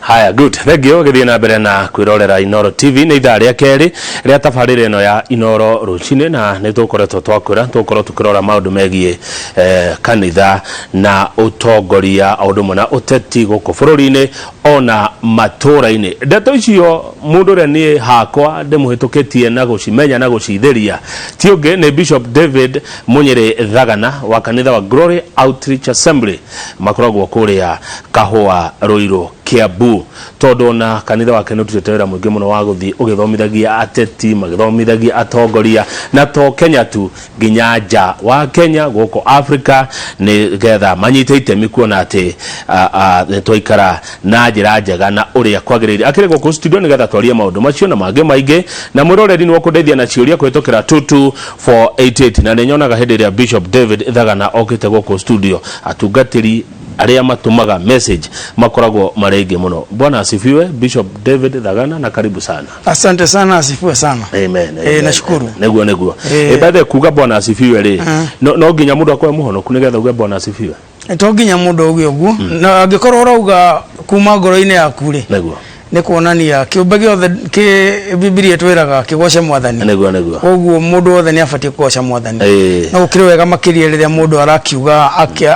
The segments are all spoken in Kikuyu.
Haya, good, thank you. Gĩthiĩ na mbere na kwĩrorera Inoro TV. Nĩ ithaa rĩa kerĩ rĩa tabarĩra ĩno ya Inoro Rũcinĩ, na nĩ tũkoretwo twakwĩra tũgũkorwo tũkĩrora maũndũ megiĩ kanitha na ũtongoria, o ũndũ ũmwe na ũteti gũkũ bũrũri-inĩ ona matũũra-inĩ. Ndeto icio, mũndũ ũrĩa niĩ hakwa ndĩmũhĩtũkĩtie na gũcimenya na gũcithĩria ti ũngĩ nĩ Bishop David Mũnyĩrĩ Thagana wa kanitha wa Glory Outreach Assembly, makoragwo kũrĩa Kahũa, Rũirũ, Kiambu, tondũ ona kanitha wake nĩ ũrutĩte wĩra mũingĩ mũno wa gũthiĩ ũgĩthomithagia ateti, magĩthomithagia atongoria, na to Kenya tu, nginya nja wa Kenya, gũkũ Africa, nĩgetha manyite itemi kuona atĩ nĩ twaikara na njĩra njega na ũrĩa kwagĩrĩire. Akĩrĩ gũkũ studio nĩgetha twarie maũndũ macio na mangĩ maingĩ, na mwĩroreri nĩ ũkũndeithia na ciũria kũhĩtũkĩra 22488. Na nĩ nyonaga hĩndĩ ĩrĩa Bishop David Thagana okĩte gũkũ studio, atungatĩri arĩa matũmaga message makoragwo marĩ aingĩ mũno. Bwana asifiwe, Bishop David Thagana, na karibu sana. Asante sana, asifiwe sana. Amen. Amen. Nashukuru. Nĩguo. By the way, kuga "Bwana asifiwe" rĩ, no nginya mũndũ akorwo mũhonoku nĩgetha uge "Bwana asifiwe"? To nginya mũndũ auge ũguo, na angĩkorwo ũrauga kuma ngoro-inĩ yaku rĩ, nĩ kuonania kĩũmbe gĩothe kĩ Bibilia ĩtwĩraga kĩgoce Mwathani. nĩguo nĩguo Koguo mũndũ wothe nĩ abatiĩ kũgoca Mwathani. No gũkĩrĩ wega makĩria rĩrĩa mũndũ arakiuga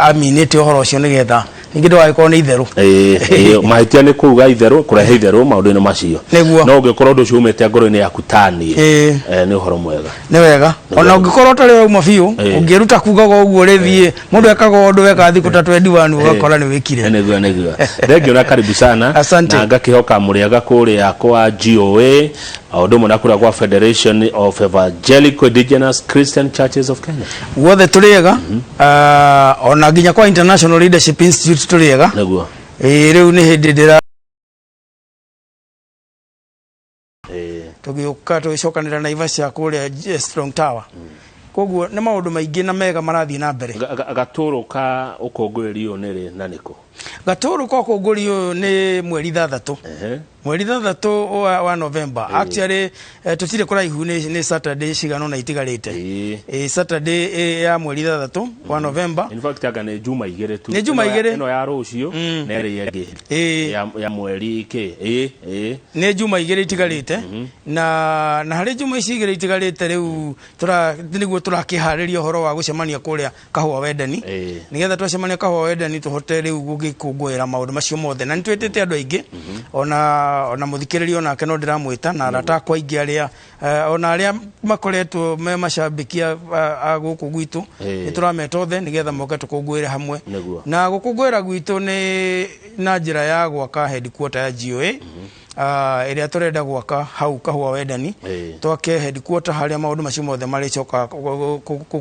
aminĩte ũhoro ũcio, nĩgetha ningĩ ndũgagĩkorwo nĩ itherũ. Ĩĩ, mahĩtia nĩ kuga itherũ, kũrehe itherũ maũndũ-inĩ macio. No ũngĩkorwo ũndũ ũcio umĩte ngoro-inĩ yaku taniĩ, nĩ ũhoro mwega. Nĩ wega ona ũngĩkorwo ũtarĩ wauma biũ, ũngĩruta kugaga ũguo rĩthiĩ mũndũ ekaga ũndũ weka thikũ ta 21, ũgakora nĩ wĩkire. Nĩguo. Thengiũ na karibu sana. Asante. Na ngakĩhoka mũrĩaga kũrĩa kwa GOA, o ũndũ ũmwe na kũrĩa kwa Federation of Evangelical Indigenous Christian Churches of Kenya. Guothe tũrĩega. Ah, ona nginya kwa International Leadership Institute tũrĩega. Ĩĩ, rĩu nĩ hĩndĩ ndĩra tũgĩũka tũgĩcokanĩra Naivasha kũrĩa Strong Tower. Koguo nĩ maũndũ maingĩ na mega marathiĩ na mbere. Gatũrũ ka ũkũngũĩri ũyũ nĩ rĩ na nĩkũ? Gatũrũ ka ũkũngũri ũyũ nĩ mweri 6. Mweri 6 wa November. Actually, tũtirĩ kũraihu, nĩ Saturday cigana ũna itigarĩte. Saturday ya mweri 6 wa November. In fact, anga nĩ juma 2 tu. Nĩ juma 2. Ĩno ya rũciũ na ĩrĩa ĩngĩ ya mweri kĩ, ĩĩ. Nĩ juma 2 itigarĩte, na harĩ juma ici 2 itigarĩte rĩu nĩguo tũrakĩharĩria ũhoro wa gũcemania kũrĩa Kahũa Wendani, nĩgetha twacemania Kahũa Wendani tũhote rĩu gũgĩkũngũĩra maũndũ macio mothe. Na nĩ twĩtĩte andũ aingĩ, ona mũthikĩrĩria onake no ndĩramwĩta, na arata akwa aingĩ arĩa ona arĩa makoretwo me macambĩki a gũkũ gwitũ. Nĩ tũrameta othe nĩgetha moke tũkũngũĩre hamwe. Na gũkũngũĩra gwitũ nĩ na njĩra ya gwaka headquarter ya GOA, ĩrĩa tũrenda gwaka hau Kahũa Wendani. Twake headquarter harĩa maũndũ macio mothe marĩcoka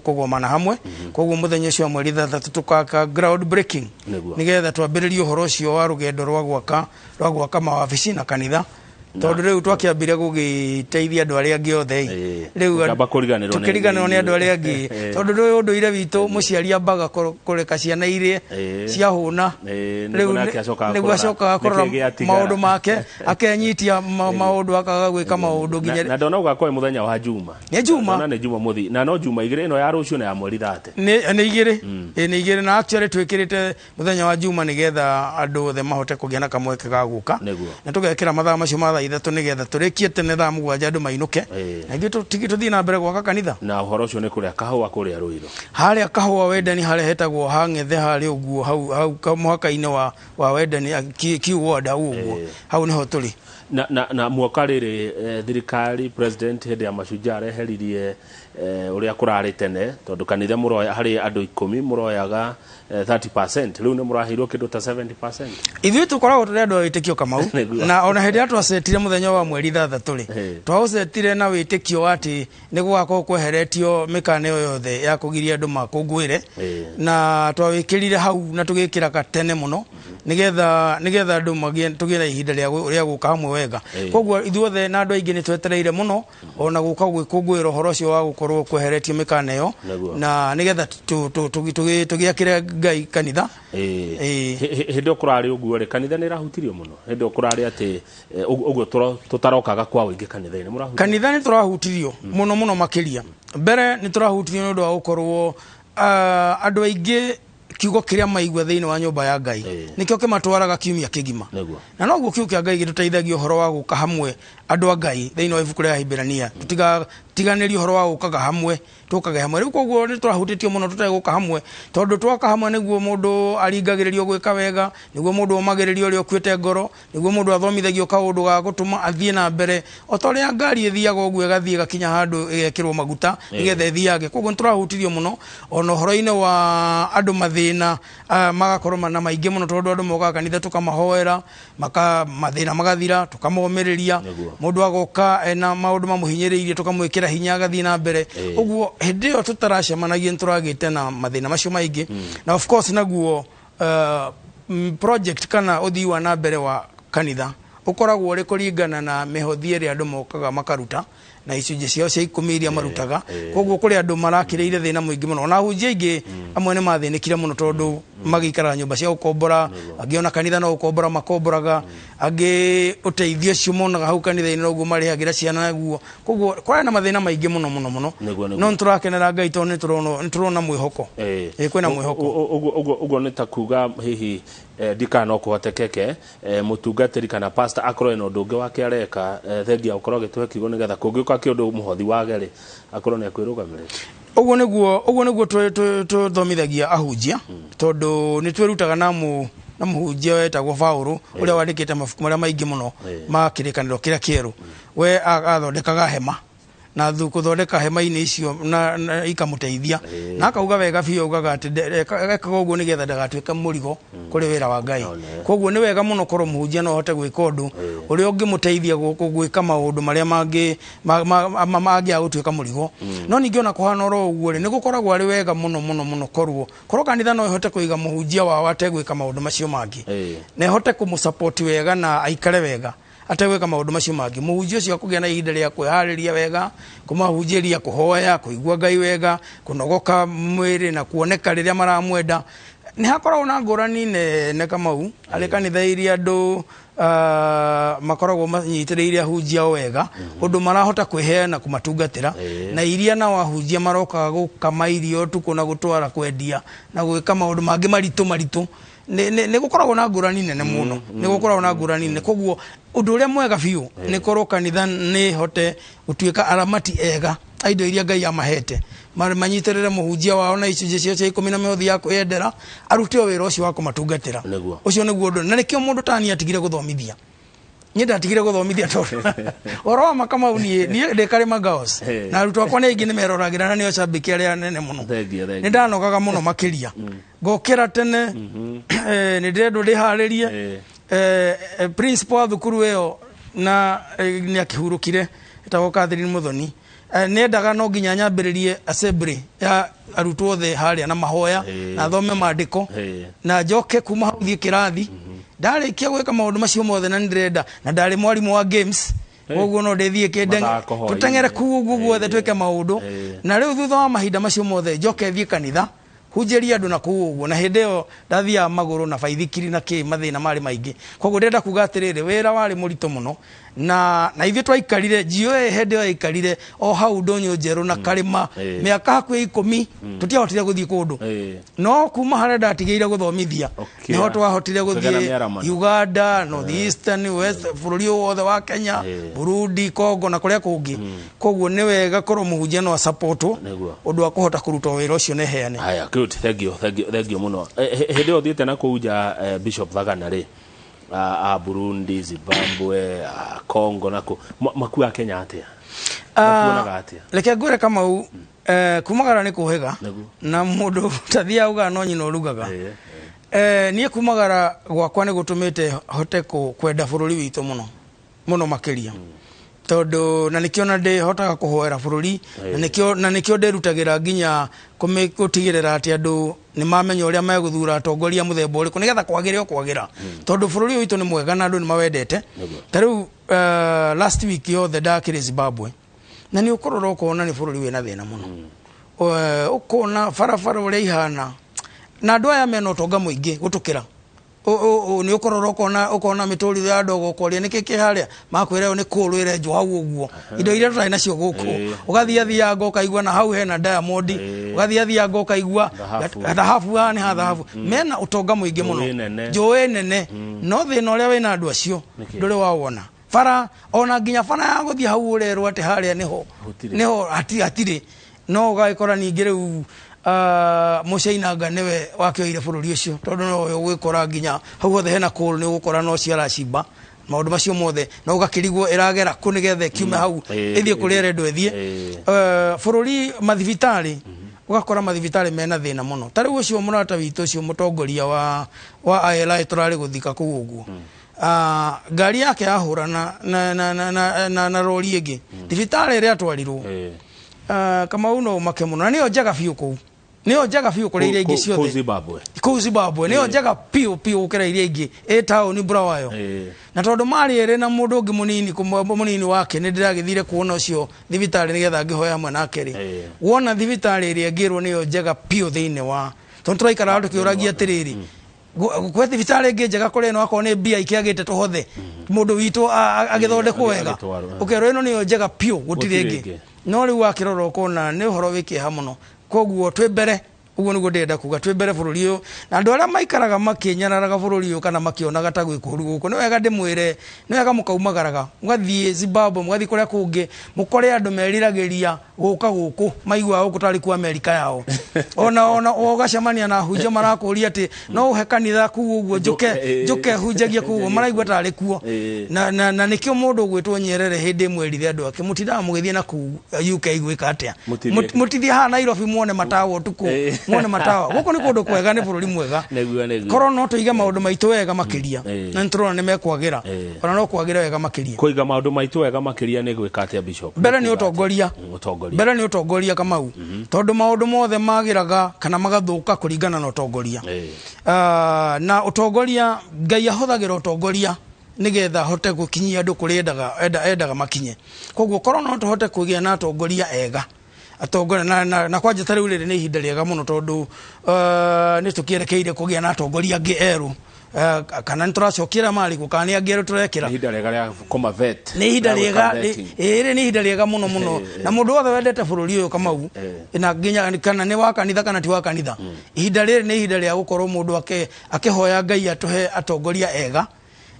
kũgomana hamwe. Koguo mũthenya ũcio wa mweri 6 tũkaka ground breaking, nĩgetha twambĩrĩrie ũhoro ũcio wa rũgendo rwa gwaka mawabici na kanitha, tondũ rĩu twakĩambire gũgĩteithia andũ arĩa angĩ othe. Rĩu Ũkĩamba kũriganĩrwo tũkĩriganĩrwo nĩ andũ arĩa angĩ, tondũ rĩu ũndũire witũ mũciari ambaga kũreka ciana irie ciahũna. Rĩu nake acokaga nĩguo kũrora acokaga kũrora nĩkĩ gĩatigara. Maũndũ make, akenyitia maũndũ, akaga gwĩka maũndũ nginya Na ndona ũgakorwo mũthenya wa juma. Nĩ Juma. Ndona nĩ juma mũthi na no juma 2, ĩno ya rũciũ na ya mweri 30. Nĩ 2. Ĩ, nĩ 2, na actually twĩkĩrĩte mũthenya wa juma nĩgetha andũ othe mahote kũgĩa na kamweke ga gũka. Na tũgekĩra mathaa macio ma thaa 3 nĩgetha tũrĩkie tene thaa 7, andũ mainũke, na ithuĩ tũthiĩ na mbere gwaka kanitha. Na ũhoro ũcio nĩ kũrĩa Kahũa, kũrĩa Rũirũ. Harĩa Kahũa Wendani, harĩa hetagwo Hang'ethe, harĩa ũguo hau mũhaka-inĩ wa Wendani, Q ward, hau ũguo. Hau nĩho tũrĩ. Na mwaka rĩrĩ, thirikari, president hĩndĩ ya Mashujaa areheririe ũrĩa kũrarĩ tene, tondũ kanitha mũroya harĩ andũ 10 mũroyaga 30%, rĩu nĩ mũraheirwo kĩndũ ta 70%. Ithuĩ tũkoragwo tũrĩ andũ a wĩtĩkio, Kamau. Na ona hĩndĩ ĩrĩa twacetire mũthenya wa mweri 6 rĩ, twaũcetire na wĩtĩkio wa atĩ nĩ gũgakorwo kweheretio mĩkana ĩyo yothe ya kũgiria andũ makũngũĩre. Na twawĩkĩrire hau na tũgĩkĩra gatene mũno nĩgetha andũ magĩe tũgĩe na ihinda rĩa gũka hamwe wega. Koguo ithuothe na andũ aingĩ nĩ twetereire mũno ona gũka gwĩkũngũĩra ũhoro ũcio wa gũkorwo kweheretio mĩkana ĩyo, na nĩgetha tũgĩakĩre Ngai kanitha. Hĩndĩ ĩyo kũrarĩ ũguo rĩ, kanitha nĩ ĩrahutirio mũno hĩndĩ ĩyo kũrarĩ atĩ ũguo tũtarokaga kwa ũingĩ kanitha-inĩ, mũrahutirio? Kanitha nĩ tũrahutirio mũno mũno makĩria. Mbere nĩ tũrahutirio nĩ ũndũ wa gũkorwo andũ aingĩ Kiugo kĩrĩa maigua thĩinĩ wa nyũmba ya Ngai nĩkĩo kĩmatwaraga kiumia kĩgima. Na noguo kiugo kĩa Ngai gĩtũteithagia ũhoro wa gũka hamwe andũ a Ngai thĩinĩ wa ibuku rĩa Ahibirania, tũtigatiganĩrie ũhoro wa gũkaga hamwe, tũkage hamwe. Rĩu koguo nĩ tũrahutĩtio mũno tũtegũka hamwe, tondũ twaka hamwe nĩguo mũndũ aringagĩrĩrio gwĩka wega, nĩguo mũndũ omagĩrĩrio ũrĩa ũkuĩte ngoro, nĩguo mũndũ athomithagio kaũndũ ga gũtũma athiĩ na mbere, o ta ũrĩa ngari ĩthiaga ũguo ĩgathiĩ ĩgakinya handũ ĩgekĩrwo maguta nĩgetha ĩthiange. Koguo nĩ tũrahutirio mũno ona ũhoro-inĩ wa andũ mathĩna magakorwo na maingĩ mũno, tondũ andũ mokaga kanitha tũkamahoera, maka mathĩna magathira, tũkamomĩrĩria. Mũndũ agoka ena maũndũ mamũhinyĩrĩirie, tũkamwĩkĩra hinya agathiĩ na mbere. Ũguo hĩndĩ ĩyo tũtaracemanagia nĩ tũragĩte na mathĩna macio maingĩ. Na of course naguo project kana ũthii wa na mbere wa kanitha ũkoragwo ũrĩ kũringana na mĩhothi ĩrĩa andũ mokaga makaruta na icunjĩ ciao cia 10 iria marutaga. Koguo kũrĩ andũ marakĩrĩire thĩna mũingĩ mũno, ona ahunjia aingĩ amwe nĩ mathĩnĩkire mũno, tondũ magĩikaraga nyũmba cia gũkombora, angĩ ona kanitha no gũkombora makomboraga, angĩ ũteithio ũcio monaga hau kanitha-inĩ noguo marĩhagĩra ciana naguo. Koguo kũrarĩ na mathĩna maingĩ mũno mũno mũno. No nĩ tũrakenera Ngai tondũ nĩ tũrona mwĩhoko. Kwĩna mwĩhoko. Ũguo nĩ ta kuga hihi ndikana no kũhotekeke mũtungatĩri kana pastor akorwo ena ũndũ ũngĩ wake areka, thengia gũkorwo agĩtũhe kiugo, nĩgetha kũngĩũka kĩũndũ mũhothi wage rĩ, akorwo nĩ akwĩrũgamĩrĩra. Ũguo nĩguo tũthomithagia ahunjia, tondũ nĩ twĩrutaga na mũhunjia wetagwo Paũlũ, ũrĩa wandĩkĩte mabuku marĩa maingĩ mũno ma kĩrĩkanĩro kĩrĩa kĩerũ. We athondekaga hema na gũthondeka hema-inĩ icio na ikamũteithia, na akauga wega biũ, augaga atĩ ekaga ũguo nĩgetha ndagatuĩke mũrigo kũrĩ wĩra wa Ngai. Koguo nĩ wega mũno korwo mũhunjia no ahote gwĩka ũndũ ũrĩa ũngĩmũteithia gwĩka maũndũ marĩa mangĩ mangĩaga gũtuĩka mũrigo. No ningĩ ona kũhana oro ũguo rĩ, nĩ gũkoragwo arĩ wega mũno mũno mũno korwo kanitha no ĩhote kũiga mũhunjia wao ategwĩka maũndũ macio mangĩ, na ĩhote kũmũsupport wega na aikare wega ategwĩka maũndũ macio mangĩ, mũhunjia ũcio akũgĩa na ihinda rĩa kwĩharĩria wega, kũmahunjĩria, kũhoya, kũigua Ngai wega, kũnogoka mwĩrĩ na kuoneka rĩrĩa maramwenda. Nĩ hakoragwo na ngũrani nene, Kamau, harĩ kanitha iria andũ makoragwo manyitĩrĩire ahunjia o wega ũndũ marahota kwĩheana kũmatungatĩra, na iria nao ahunjia marokaga gũkama irio ũtukũ na gũtwara kwendia na gwĩka maũndũ mangĩ maritũ maritũ. Nĩ gũkoragwo na ngũrani nene mũno, nĩ gũkoragwo na ngũrani nene. Koguo ũndũ ũrĩa mwega biũ nĩ korwo kanitha nĩ hote gũtuĩka aramati ega a indo iria Ngai amahete, manyitĩrĩre mũhunjia wao na icunjĩ ciao cia 10 na mĩhothi ya kwĩyendera, arute o wĩra ũcio wa kũmatungatĩra. Ũcio nĩguo ũndũ, na nĩkĩo mũndũ tani atigire gũthomithia. Niĩ ndatigire gũthomithia tondũ ũhoro wa makamau niĩ ndĩ Karĩma Girls na arutwo akwa nĩ aingĩ nĩ meroragĩra na nĩo cambĩki arĩa nene mũno. Thengiũ, thengiũ. Nĩ ndanogaga mũno makĩria, ngokĩra tene, nĩ ndĩrendwo ndĩharĩrie. Principal wa thukuru ĩyo na nĩ akĩhurũkire, etagwo Catherine Muthoni, nĩ endaga no nginya nyambĩrĩrie assembly ya arutwo othe harĩa na mahoya, na thome maandĩko, na njoke kuma hau thiĩ kĩrathi. Ndarĩkia gwĩka maũndũ macio mothe, na nĩ ndĩrenda na ndarĩ mwarimũ wa games, koguo no ndĩthiĩ kĩndenge Mathako hwaĩ-inĩ. Tũteng'ere kuu ũguo guothe, twĩke maũndũ. Na rĩu thutha wa mahinda macio mothe njoke thiĩ kanitha hunjĩrie andũ na kũu ũguo, na hĩndĩ ĩyo ndathiaga magũrũ na baithikiri na kĩ, mathĩna marĩ maingĩ. Koguo ndĩrenda kuga atĩrĩrĩ, wĩra warĩ mũritũ mũno, na ithuĩ twaikarire GOA hĩndĩ ĩyo yaikarire o hau ndũnyũ njerũ na karĩma mĩaka hakuhĩ 10, tũtiahotire gũthiĩ kũndũ. No kuma harĩa ndatigĩire gũthomithia, nĩho twahotire Ũkĩgĩa na gũthiĩ mĩaramano. Uganda, North Eastern, West, bũrũri ũyũ wothe wa Kenya, Burundi, Congo na kũrĩa kũngĩ. Koguo nĩ wega korwo mũhunjia no asapotwo ũndũ wa kũhota kũruta wĩra ũcio na eheane. Haya, good, thank you, thank you, thank you mũno. Hĩndĩ ĩyo ũthiĩte na kũu nja, Bishop Thagana rĩ, a Burundi, Zimbabwe, a Congo na kũ makuaga Kenya atĩa? Makuonaga atĩa? Reke ngwĩre Kamau, kumagara nĩ kũhĩga na mũndũ tathiaga ugaga no nyina ũrugaga. Niĩ kumagara gwakwa nĩ gũtũmĩte hote kwenda bũrũri witũ mũno mũno makĩria, tondũ na nĩkĩo na ndĩhotaga kũhoera bũrũri, na nĩkĩo ndĩrutagĩra nginya gũtigĩrĩra atĩ andũ nĩ mamenya ũrĩa megũthura atongoria mũthemba ũrĩkũ nĩgetha kwagĩre o kwagĩra, tondũ bũrũri ũyũ witũ nĩ mwega na andũ nĩ mawendete. Ta rĩu last week yothe ndakĩrĩ Zimbabwe, na nĩ ũkũrora ũkona nĩ bũrũri wĩna thĩna mũno. Ũkona barabara ũrĩa ihana, na andũ aya mena ũtonga mũingĩ gũtũkĩra. Nĩ ũkũrora ũkona ũkona mĩtũrĩre ya ndogo, ũkoria nĩkĩ kĩ harĩa, makwĩra ĩyo nĩ kũũrũ ĩrenjwo hau ũguo, indo iria tũtarĩ nacio gũkũ. Ũgathiathianga ũkaigua na hau hena diamond. Ũgathiathianga ũkaigua Thahabu. Thahabu, haha nĩ ha thahabu, mena ũtonga mũingĩ mũno. Njũĩ nene. Njũĩ nene, no thĩna ũrĩa wĩna andũ acio, Nĩkĩ? ndũrĩ wawona bara, ona nginya bara ya gũthiĩ hau ũrerwo atĩ harĩa nĩho. Gũtirĩ. Nĩho hatirĩ, no ũgagĩkora ningĩ rĩu mũcainanga nĩwe wakĩoire bũrũri ũcio, tondũ nowe ũgwĩkora nginya hau hothe hena kũũrũ, nĩ ũgũkora no ciaracimba maũndũ macio mothe, na ũgakĩrigwo ĩragera kũ nĩgetha ĩkiume hau ĩthiĩ kũrĩa ĩrendwo ĩthiĩ. Bũrũri mathibitarĩ, ũgakora mathibitarĩ mena thĩna mũno. Ta rĩu ũcio mũrata witũ, ũcio mũtongoria wa ILI tũrarĩ gũthika kũu ũguo, ngari yake yahũrana na rori ĩngĩ, thibitarĩ ĩrĩa atwarirwo, Kamau, no ũmake mũno, na nĩyo njega biũ kũu, nĩyo njega biũ kũrĩ iria ingĩ Kũu ciothe. Zimbabwe. Kũu Zimbabwe nĩyo njega biũ biũ gũkĩra iria ingĩ ĩ taũni Bulawayo. Na tondũ marĩ erĩ na mũndũ ũngĩ mũnini mũnini wake, nĩ ndĩragĩthire kuona ũcio thibitarĩ nĩgetha ngĩhoe hamwe nake rĩ. Wona thibitarĩ ĩrĩa ĩngĩrwo nĩyo njega biũ thĩinĩ wa, tondũ tũraikaraga tũkĩũragia atĩrĩrĩ, gwĩ thibitarĩ ĩngĩ njega kũrĩ ĩno, akorwo nĩ mbia ikĩagĩte tũhothe mũndũ witũ agĩthondekwo wega? Agĩtwarwo, eh. Ũkerwo ĩno nĩyo njega biũ, gũtirĩ Gũtirĩ ĩngĩ. ĩngĩ. No rĩu wakĩrora ũkona nĩ ũhoro wĩ kĩeha mũno. Koguo twĩ mbere ũguo nĩguo ndĩrenda kuga, twĩ mbere bũrũri ũyũ, na andũ arĩa maikaraga makĩnyararaga bũrũri ũyũ kana makĩonaga ta gwĩ kũũru gũkũ, nĩ wega ndĩmwĩre, nĩ wega mũkaumagaraga mũgathiĩ Zimbabwe, mũgathiĩ kũrĩa kũngĩ, mũkore andũ meriragĩria gũka gũkũ, maiguaga gũkũ tarĩ kuo Amerika yao. Ona ũgacemania na ahunjia marakũria atĩ no ũhe kanitha kuu ũguo njũke, njũke hunjagie kuu ũguo, maraigua tarĩ kuo. Na nĩkĩo mũndũ ũgwĩtwo Nyerere hĩndĩ ĩmwe erire andũ ake, mũtindaga mũgĩthiĩ na kuu UK gwĩka atĩa? Mũtithiĩ. Mũtithiĩ haha Nairobi muone matawa ũtukũ, muone matawa. Gũkũ nĩ kũndũ kwega, nĩ bũrũri mwega. Nĩguo, nĩguo. Korwo no tũige maũndũ maitũ wega makĩria, na nĩ tũrona nĩ mekwagĩra, ona no kwagĩra wega makĩria. Kũiga maũndũ maitũ wega makĩria nĩ gwĩka atĩa, Bishop? Mbere nĩ Kuga atĩa? ũtongoria. Ũtongoria. Mbere nĩ ũtongoria, Kamau, tondũ maũndũ mothe magĩraga kana magathũka kũringana na ũtongoria. Na ũtongoria, Ngai ahũthagĩra ũtongoria nĩgetha ahote gũkinyia andũ kũrĩa endaga makinye. Koguo korwo no tũhote kũgĩa na atongoria ega, atongoria na kwanja ta rĩu rĩrĩ nĩ ihinda rĩega mũno, tondũ nĩ tũkĩerekeire kũgĩa na atongoria angĩ erũ, kana nĩ tũracokia arĩa marĩ kuo kana nĩ angĩ erũ tũrekĩra. Nĩ ihinda rĩega rĩa kũma vet. Nĩ ihinda Rĩa gwĩka rĩega vetting. Ĩĩ, nĩ ihinda rĩega mũno mũno, na mũndũ wothe wendete bũrũri ũyũ, Kamau, na nginya kana nĩ wa kanitha kana ti wa kanitha, ihinda rĩrĩ nĩ ihinda rĩa gũkorwo mũndũ akĩhoya Ngai atũhe atongoria ega,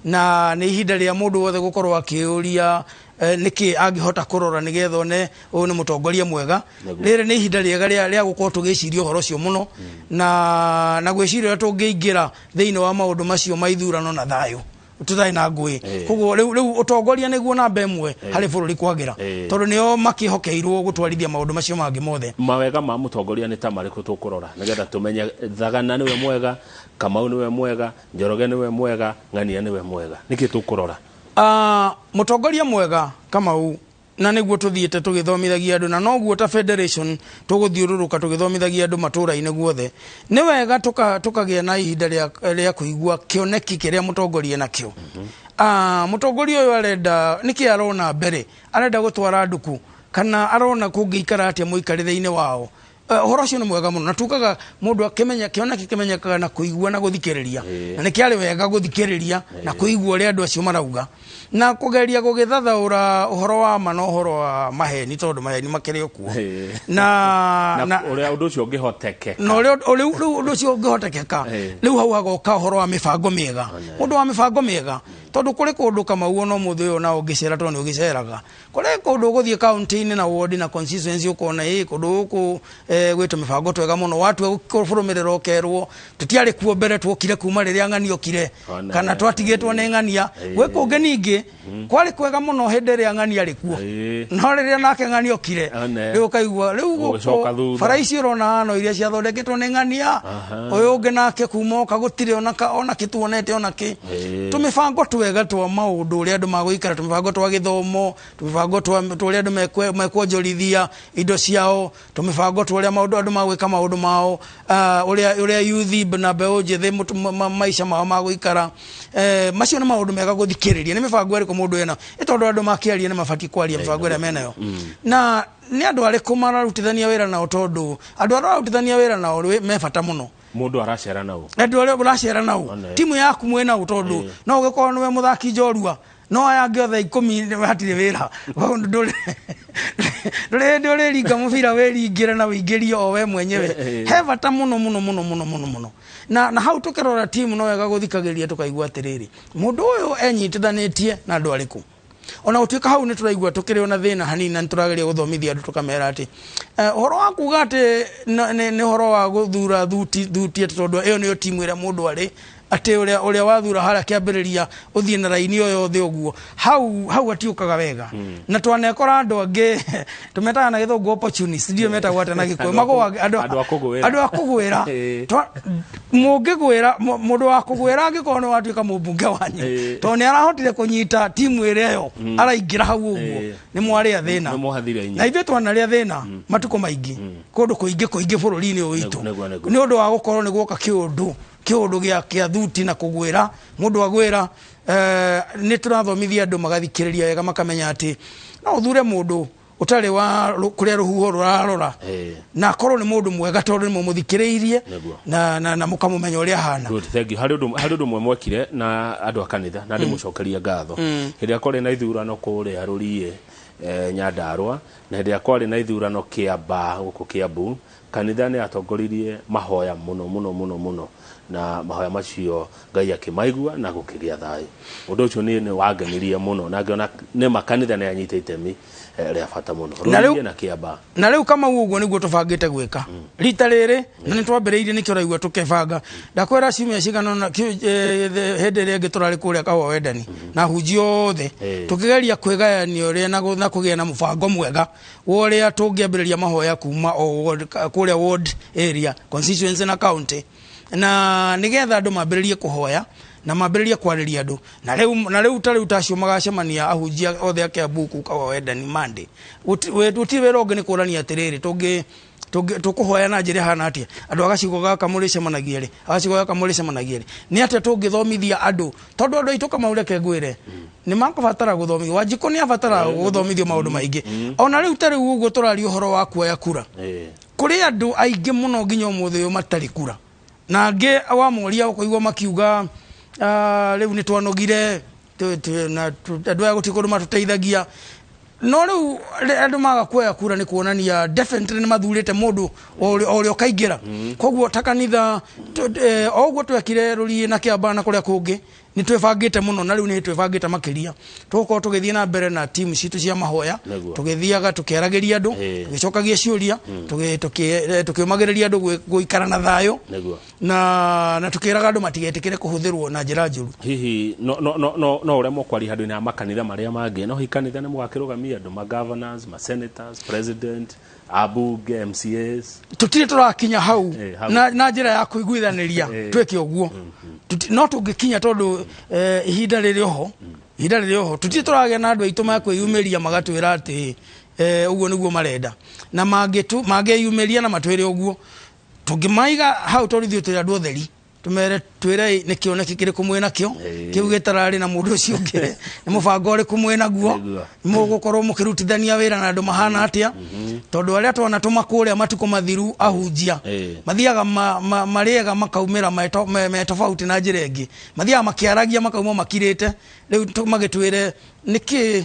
na nĩ ihinda rĩa mũndũ wothe gũkorwo akĩũria nĩkĩ angĩhota kũrora nĩgetha one ũyũ nĩ mũtongoria mwega. Rĩrĩ nĩ ihinda rĩega rĩa gũkorwo tũgĩciria ũhoro ũcio mũno, na gwĩciria ũrĩa tũngĩingĩra thĩinĩ wa maũndũ macio ma ithurano na thayũ tũtarĩ na ngũĩ. Koguo rĩu ũtongoria nĩguo namba ĩmwe harĩ bũrũri kwagĩra, tondũ nĩo makĩhokeirwo gũtwarithia maũndũ macio mangĩ mothe. Mawega ma mũtongoria nĩ ta marĩkũ tũkũrora nĩgetha tũmenye Thagana nĩwe mwega, Kamau nĩwe mwega, Njoroge nĩwe mwega, Ng'ania nĩwe mwega? Nĩkĩ tũkũrora? Mũtongoria mwega, Kamau, na nĩguo tũthiĩte tũgĩthomithagia andũ, na noguo ta federation tũgũthiũrũrũka tũgĩthomithagia andũ matũũra-inĩ guothe, nĩ wega tũkagĩa na ihinda rĩa kũigua kĩoneki kĩrĩa mũtongoria nakĩo. Mũtongoria ũyũ arenda nĩkĩ, arona mbere arenda gũtwara andũ kũ, kana arona kũngĩikara atĩa mũikarĩre-inĩ wao. Ũhoro ũcio nĩ mwega mũno, na tugaga mũndũ akĩmenya kĩoneki kĩmenyekaga na kũigua na gũthikĩrĩria. Na nĩ kĩarĩ wega gũthikĩrĩria na kũigua ũrĩa andũ acio marauga na kũgeria gũgĩthathaũra ũhoro wa ma na ũhoro wa maheni, tondũ maheni makĩrĩ o kuo. Na na ũrĩa ũndũ ũcio ũngĩhotekeka. Na ũrĩa rĩu ũndũ ũcio ũngĩhotekeka. Rĩu hau hagoka ũhoro wa mĩbango mĩega, ũndũ wa mĩbango mĩega, tondũ kũrĩ kũndũ, Kamau, ona ũmũthĩ ũyũ na ũngĩcera, tondũ nĩ ũgĩceraga kũrĩ kũndũ ũgũthiĩ kaunti-inĩ na ward na constituency, ũkona ĩ kũndũ gũkũ gwĩ tũmĩbango twega mũno, watua kũrũmĩrĩra ũkerwo tũtiarĩ kuo mbere, tuokire kuma rĩrĩa ng'ania okire, kana twatigĩtwo nĩ ng'ania. Gwĩ kũngĩ ningĩ kwarĩ kwega mũno hĩndĩ ĩrĩa ng'ania arĩ kuo, no rĩrĩa nake ng'ania okire, rĩu ũkaigua rĩu Gũgĩcoka gũkũ thutha. Bara ici ũrona hano iria ciathondeketwo nĩ ng'ania ũyũ ũngĩ nake kuma oka gũtirĩ ona kĩ tuonete ona kĩ. Tũmĩbango twega twa maũndũ ũrĩa andũ magũikara, tũmĩbango twa gĩthomo, tũmĩbango twa ũrĩa andũ mekuonjorithia indo ciao, tũmĩbango twa ũrĩa maũndũ andũ magwĩka maũndũ mao, ũrĩa youth na mbeũ njĩthĩ maica mao magũikara. Macio nĩ maũndũ mega gũthikĩrĩria, nĩ mĩbango ĩrĩkũ mũndũ ena, ĩ tondũ andũ makĩaria nĩ mabatiĩ kwaria mĩbango ĩrĩa menayo, na nĩ andũ arĩkũ mararutithania wĩra nao, tondũ andũ arĩa mararutithania wĩra nao me bata mũno. Mũndũ aracera na ũ? Andũ arĩa ũracera nao. One. Timu yaku mwĩ nao, tondũ no ũgĩkorwo nĩwe mũthaki njorua, no aya angĩ othe 10 hatirĩ wĩra. Ndũrĩ hĩndĩ ũrĩringa mũbira wĩringĩre na wĩingĩrie o we mwenyewe. He bata mũno mũno mũno mũno mũno mũno. Na hau tũkĩrora timu no wega gũthikagĩrĩria, tũkaigua atĩrĩrĩ, mũndũ ũyũ enyitithanĩtie na andũ arĩkũ. Ona gũtuĩka hau nĩ tũraigua tũkĩrĩ ona thĩna hanini, na nĩ tũrageria gũthomithia andũ, tũkamera atĩ ũhoro wa kuga atĩ nĩ ũhoro wa gũthura thuti thuti, atĩ tondũ ĩyo nĩyo timu ĩrĩa mũndũ arĩ, atĩ ũrĩa wathura harĩa kĩambĩrĩria ũthiĩ na raini ĩyo yothe ũguo, hau hatiũkaga wega. Na twanekora andũ angĩ tũmetaga na gĩthũngũ opportunist, ndiũ metagwo atĩa na gĩkũyũ? Magũaga andũ. Andũ a kũgũĩra. Andũ a kũgwĩra. Mũngĩgwĩra mũndũ wa kũgwĩra, angĩkorwo nĩ watuĩka mũmbunge wanyu, tondũ nĩ arahotire kũnyita timu ĩrĩa ĩyo araingĩra hau ũguo, nĩ mwarĩa thĩna. Nĩ mwathire inyuĩ. Na ithuĩ twanarĩa thĩna matukũ maingĩ kũndũ kũingĩ kũingĩ bũrũri-inĩ ũyũ witũ, Nĩguo, nĩguo. nĩ ũndũ wa gũkorwo nĩ guoka kĩũndũ kĩa thuti na kũgwĩra mũndũ agwĩra. Nĩ tũrathomithia andũ magathikĩrĩria wega, makamenya atĩ no ũthure mũndũ ũtarĩ wa kũrĩa rũhuho rũrarora na akorwo nĩ mũndũ mwega, tondũ nĩ mũmũthikĩrĩirie na mũkamũmenya ũrĩa ahana. Good, thank you. Harĩ ũndũ ũmwe mwekire na andũ a kanitha na ndĩmũcokeria ngatho. Hĩndĩ ĩrĩa kwarĩ na ithurano kũrĩa Rũriĩ, Nyandarua, na hĩndĩ ĩrĩa kwarĩ na ithurano Kĩambaa gũkũ Kĩambu, kanitha nĩ yatongoririe mahoya mũno mũno mũno mũno, na mahoya macio Ngai akĩmaigua na gũkĩgĩa thayũ. Ũndũ ũcio niĩ nĩ wangenirie mũno na ngĩona nĩma kanitha nĩ yanyita itemi rĩa bata mũno. Na Rũriĩ na Kĩambaa. Na rĩu Kamau, ũguo nĩguo tũbangĩte gwĩka rita rĩrĩ, na nĩ twambĩrĩirie, nĩkĩo ũraigua tũkĩbanga. Ndakwĩra ciumia cigana ũna hĩndĩ ĩrĩa ĩngĩ tũrarĩ kũrĩa Kahũa Wendani na hunjia othe, tũkĩgeria kwĩgayania ũrĩa na kũgĩa na mũbango mwega wa ũrĩa tũngĩambĩrĩria mahoya kuma o ward, kũrĩa ward, area, constituency na county, na nĩgetha andũ mambĩrĩrie kũhoya na mambĩrĩrie kwarĩria andũ. Na rĩu ta rĩu tacio magacemania ahunjia othe a Kiambu kũu Kahũa Wendani Monday. Gũtirĩ wĩra ũngĩ, nĩ kũrania atĩrĩrĩ, tũkũhoya na njĩra ĩhana atĩa? Andũ a gacigo gaka mũrĩcemanagia rĩ? A gacigo gaka mũrĩcemanagia rĩ? Nĩ atĩa tũngĩthomithia andũ? Tondũ andũ aitũ, Kamau, reke ngwĩre, nĩ makũbatara gũthomithio. Wanjikũ nĩ abatara gũthomithio maũndũ maingĩ. Ona rĩu ta rĩu ũguo tũraria ũhoro wa kuoya kura, kũrĩ andũ aingĩ mũno nginya ũmũthĩ ũyũ matarĩ kura, na angĩ wamoria ũkũigua makiuga, "Ah, rĩu nĩ twanogire na andũ aya gũtirĩ kũndũ matũteithagia." No rĩu andũ maga kuoya kura nĩ kuonania definitely nĩ mathurĩte mũndũ o ũrĩa ũkaingĩra. Koguo ta kanitha o ũguo twekire Rũriĩ na Kĩambaa na kũrĩa kũngĩ, nĩ twĩbangĩte mũno, na rĩu nĩ twĩbangĩte makĩria. Tũgũkorwo tũgĩthiĩ na mbere na timu citũ cia mahoya, tũgĩthiaga tũkĩaragĩria andũ, tũgĩcokagia ciũria, tũkĩũmagĩrĩria andũ gũikara na thayũ, na tũkĩraga andũ matigetĩkĩre kũhũthĩrwo na njĩra njũru. Hihi no ũremwo kwaria handũ-inĩ ha makanitha marĩa mangĩ, no hihi kanitha nĩ mũgakĩrũgamia andũ ma governors, ma senators, president, abunge, MCAs? Tũtirĩ tũrakinya hau. Hau. Na njĩra ya kũiguithanĩria twĩke ũguo. No tũngĩkinya, tondũ ihinda rĩrĩ oho, ihinda rĩrĩ oho, tũtirĩ tũragĩa na andũ aitũ makwĩyumĩria magatwĩra atĩ ũguo nĩguo marenda. Na mangĩyumĩria na matwĩre ũguo, tũngĩmaiga hau, tondũ ithuĩ tũrĩ andũ otheri, tumere twĩre nĩ kĩoneki kĩrĩkũ mwĩ nakĩo kĩu gĩtararĩ na mũndũ ũcio ũngĩ, nĩ mũbango ũrĩkũ mwĩ naguo, mũgũkorwo mũkĩrutithania wĩra na andũ mahana atĩa. Tondũ arĩa twanatũma kũrĩa matukũ mathiru ahunjia, mathiaga marĩega makaumĩra me tofauti na njĩra ĩngĩ, mathiaga makĩaragia makauma makirĩte. Rĩu magĩtwĩre nĩkĩ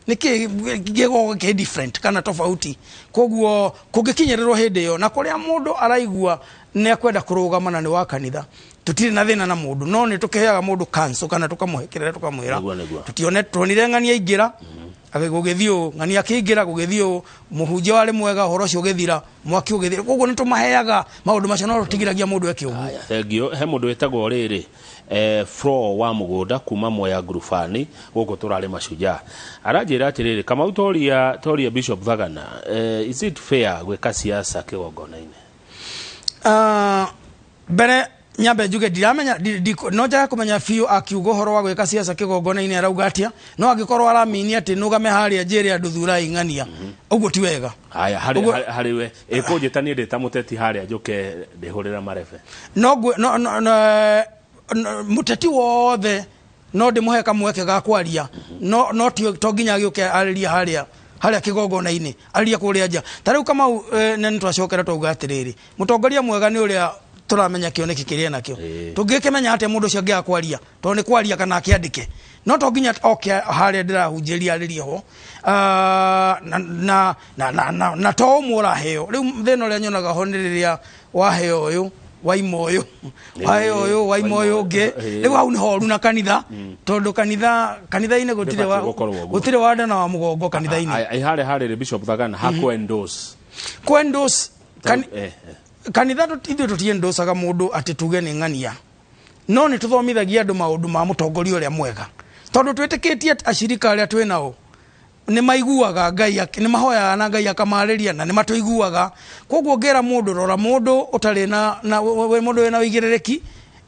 nĩkĩ gĩgũkorwo kĩ different kana tofauti. Koguo kũngĩkinyĩrĩrwo hĩndĩ ĩyo na kũrĩa mũndũ araigua nĩ akwenda kũrũgama na nĩ wa kanitha, tũtirĩ na thĩna na mũndũ, no nĩ tũkĩheaga mũndũ counsel kana tũkamũhe kĩrĩra, tũkamwĩra, Nĩguo, nĩguo. Tũtione tuonire ng'ani aingĩra gũgĩthiĩ ũũ, ng'ani akĩingĩra gũgĩthiĩ ũũ, mũhunjia warĩ mwega, ũhoro ũcio ũgĩthira, mwaki ũgĩthira. Koguo nĩ tũmaheaga maũndũ macio, no tũtigiragia mũndũ eke ũguo. Haya, thank you. He mũndũ wĩtagwo rĩrĩ Flo wa mũgũnda kuma Mwea Ngurubani gũkũ tũrarĩ mashujaa, aranjĩra atĩrĩrĩ, Kamau, toria Bishop Thagana, is it fair gwĩka siasa kĩgongona-inĩ? Mbere nyambe njuge ndiramenya no njage kũmenya biũ akiuga ũhoro wa gwĩka siasa kĩgongona-inĩ arauga atĩa, no angĩkorwo aramini atĩ nũgame harĩa njĩre andũ thurai ng'ania, ũguo ti wega. Haya, Ũguo- harĩ we ĩkũnjĩta niĩ ndĩ ta mũteti harĩa njũke ndĩhũrĩra marebe? No ngwe- no no no no- mũteti wothe no ndĩmũhe kamweke ga kwaria, no to nginya agĩũke arĩrie harĩa kĩgongona-inĩ, arĩrie kũrĩa nja. Ta rĩu Kamau, na nĩ twacokera twauga atĩrĩrĩ, mũtongoria mwega nĩ ũrĩa Tũramenya kĩoneki kĩrĩa nakĩo. Ĩĩ. Tũngĩkĩmenya atĩa mũndũ ũcio angĩaga kwaria? Tondũ nĩ kwaria kana akĩandĩke, no to nginya oke harĩa ndĩrahunjĩria arĩrie ho. Ah, na, na, na, na, na, na to ũmwe ũraheo. Rĩu thĩna ũrĩa nyonaga ho nĩ rĩrĩa waheo ũyũ, waima ũyũ, waheo ũyũ, waima ũyũ ũngĩ. Rĩu hau nĩ horu na kanitha, tondũ kanitha kanitha-inĩ gũtirĩ Ndĩbatiĩ gũkorwo ũguo. Gũtirĩ wanda na wa mũgongo kanitha-inĩ. Ai harĩa harĩrĩ Bishop Thagana hakũ endorse. Kũ endorse kanitha, ithuĩ tũtiendocaga mũndũ atĩ tuge nĩ ng'ania, no nĩ tũthomithagia andũ maũndũ ma mũtongoria ũrĩa mwega, tondũ twĩtĩkĩtie atĩ acirika arĩa twĩ nao nĩ maiguaga Ngai, nĩ mahoyaga na Ngai akamarĩria na nĩ matũiguaga. Koguo ngĩra mũndũ, rora mũndũ ũtarĩ na mũndũ wĩna ũigĩrĩrĩki,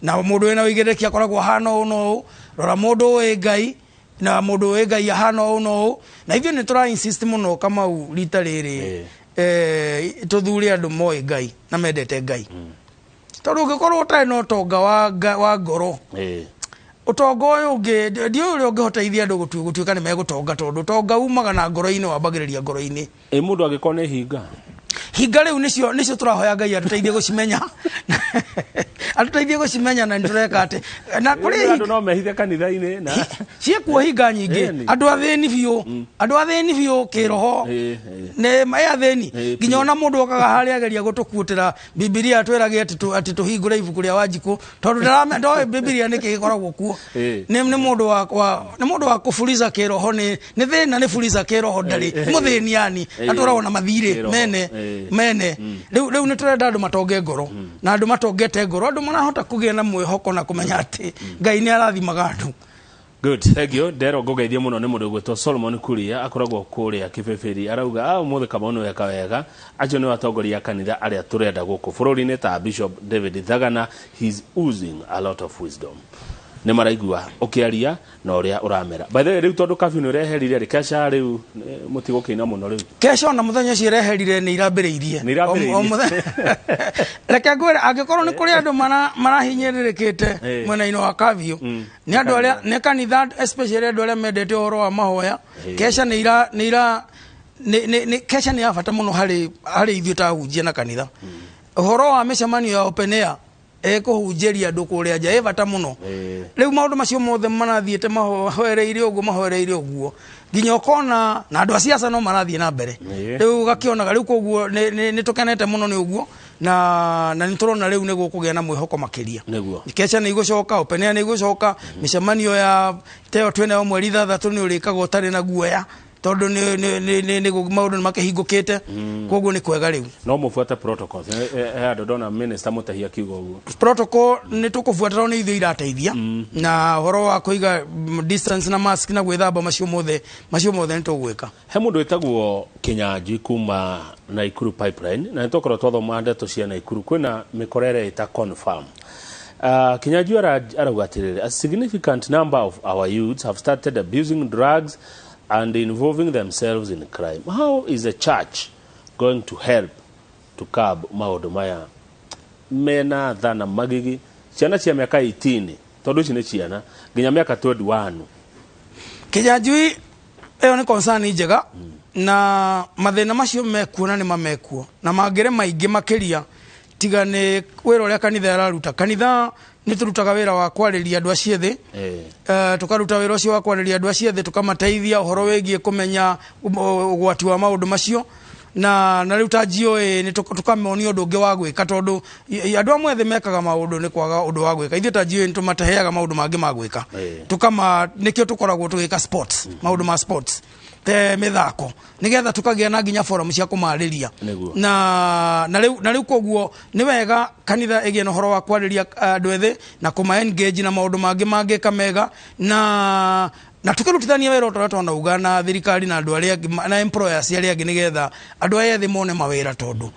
na mũndũ wĩna ũigĩrĩrĩki akoragwo ahana ũũ na ũũ. Rora mũndũ ũĩ Ngai, na mũndũ ũĩ Ngai ahana ũũ na ũũ. Na ithuĩ nĩ tũra insist mũno, Kamau, rita rĩrĩ tũthure andũ moĩ Ngai na mendete Ngai, tondũ ũngĩkorwo ũtarĩ na ũtonga wa ngoro, ũtonga ũyũ ũngĩ ndiũĩ ũrĩa ũngĩhoteithia andũ gũtuĩka nĩ megũtonga, tondũ ũtonga umaga na ngoro-inĩ, wambagĩrĩria ngoro-inĩ. Ĩ mũndũ angĩkorwo nĩ hinga? Hinga rĩu nĩcio tũrahoya Ngai atũteithie gũcimenya, atũteithie gũcimenya, na nĩtũreka atĩ na kũrĩ andũ no mehithe kanitha-inĩ na ciĩkuo hinga nyingĩ. Ĩni. Andũ athĩni biũ, andũ athĩni biũ kĩroho. Ĩ, ĩ. Nĩ me athĩni. Ĩ, Nginya biũ. ona mũndũ okaga harĩa ageria gũtũkuĩtĩra Bibilia, atwĩrage atĩ tũhingũre ibuku rĩa Wanjikũ, tondũ ndoĩ Bibilia nĩkĩ gĩkoragwo kuo. Nĩ mũndũ wa nĩ mũndũ wa kũburiza kĩroho, nĩ thĩna, nĩ buriza kĩroho, ndarĩ mũthĩni yani, atũragwo na mathirĩ Kĩroho. mene. Mene rĩu nĩ tũrenda andũ matonge ngoro, na andũ matongete ngoro, andũ marahota kũgĩa na mwĩhoko na kũmenya atĩ Ngai nĩ arathimaga andũ. Good, thank you. Ndero ngũgeithie mũno nĩ mũndũ ũgwĩtwo Solomon Kuria, akoragwo kũrĩa Kĩbĩbĩri. Arauga a ũmũthĩ Kamau nĩ weka wega. Acio nĩ atongoria a kanitha arĩa tũrenda gũkũ bũrũri-inĩ ta Bishop David Thagana. He's oozing a lot of wisdom. Nĩ maraigua ũkĩaria na ũrĩa ũramera. By the way, rĩu tondũ curfew nĩ ũreherire rĩ, kesha rĩu mũtigũkĩina mũno rĩu. Kesha ona mũthenya ũcio ĩreherire nĩ irambĩrĩirie. Nĩ irambĩrĩirie. Reke ngwĩre, angĩkorwo nĩ kũrĩ andũ marahinyĩrĩrĩkĩte mwena-inĩ wa curfew, nĩ andũ arĩa nĩ kanitha, especially andũ arĩa mendete ũhoro wa mahoya. Kesha nĩ ira nĩ ira nĩ nĩ nĩ kesha nĩ ya bata mũno harĩ ithuĩ ta ahunjia na kanitha. Ũhoro wa mĩcemanio ya open air, ĩkũhunjĩria andũ kũrĩa nja, ĩ bata mũno. Rĩu maũndũ macio mothe marathiĩte mahoereire ũguo, mahoereire ũguo, nginya ũkona na andũ a siasa no marathiĩ na mbere. Rĩu ũgakĩonaga rĩu, koguo nĩ tũkenete mũno nĩ ũguo, na nĩ tũrona rĩu nĩ gũkũgĩa na mwĩhoko makĩria. Kesha nĩ igũcoka, open air nĩ igũcoka, mĩcemanio ya teo twĩnayo mweri 6 nĩ ũrĩkaga ũtarĩ na guoya, tondũ nĩ maũndũ nĩ makĩhingũkĩte. Koguo nĩ kwega rĩu. No mũbuate protocols. He andũ ndona minister Mutahi akiuga ũguo. Protocol nĩ tũkũbuata, tondũ nĩ ithuĩ irateithia na ũhoro wa kũiga distance na mask na gwĩthamba, macio mothe nĩ tũgwĩka. He mũndũ wĩtagwo Kinyanjui kuma Naikuru Pipeline, na nĩ twakorwo twathoma ndeto cia Naikuru kwĩna mĩkora ĩrĩa ĩta confirm. Kinyanjui arauga atĩrĩrĩ, a significant number of our youths have started abusing drugs and involving themselves in crime. How is the church going to help to curb maũndũ maya mena tha na magigi, ciana cia mĩaka 18, tondũ ici nĩ ciana nginya mĩaka 21? Kinyanjui, ĩyo nĩ concern njega, na mathĩna macio mekuo na nĩ mamekuo na mangĩrĩ maingĩ makĩria, tiga nĩ wĩra ũrĩa kanitha ĩraruta. Kanitha nĩ tũrutaga wĩra wa kwarĩria andũ acio ethĩ. Tũkaruta wĩra ũcio wa kwarĩria andũ acio ethĩ, tũkamateithia ũhoro wĩgiĩ kũmenya ũgwati wa maũndũ macio, na rĩu ta GOA nĩ tũkamonia ũndũ ũngĩ wa gwĩka, tondũ andũ amwe ethĩ mekaga maũndũ nĩ kwaga ũndũ wa gwĩka. Ithuĩ ta GOA nĩ tũmateheaga maũndũ mangĩ ma gwĩka. Tũkama nĩkĩo tũkoragwo tũgĩka sports, maũndũ ma sports te mĩthako, nĩgetha tũkagĩa na nginya forum cia kũmarĩria. Na rĩu koguo nĩ wega kanitha ĩgĩe na ũhoro wa kwarĩria andũ ethĩ na kũma engage na maũndũ mangĩ mangĩka mega, na tukĩrutithania wĩra ũrĩa twanauga na thirikari na andũ arĩa angĩ na employers arĩa angĩ, nĩgetha andũ aya ethĩ mone mawĩra, tondũ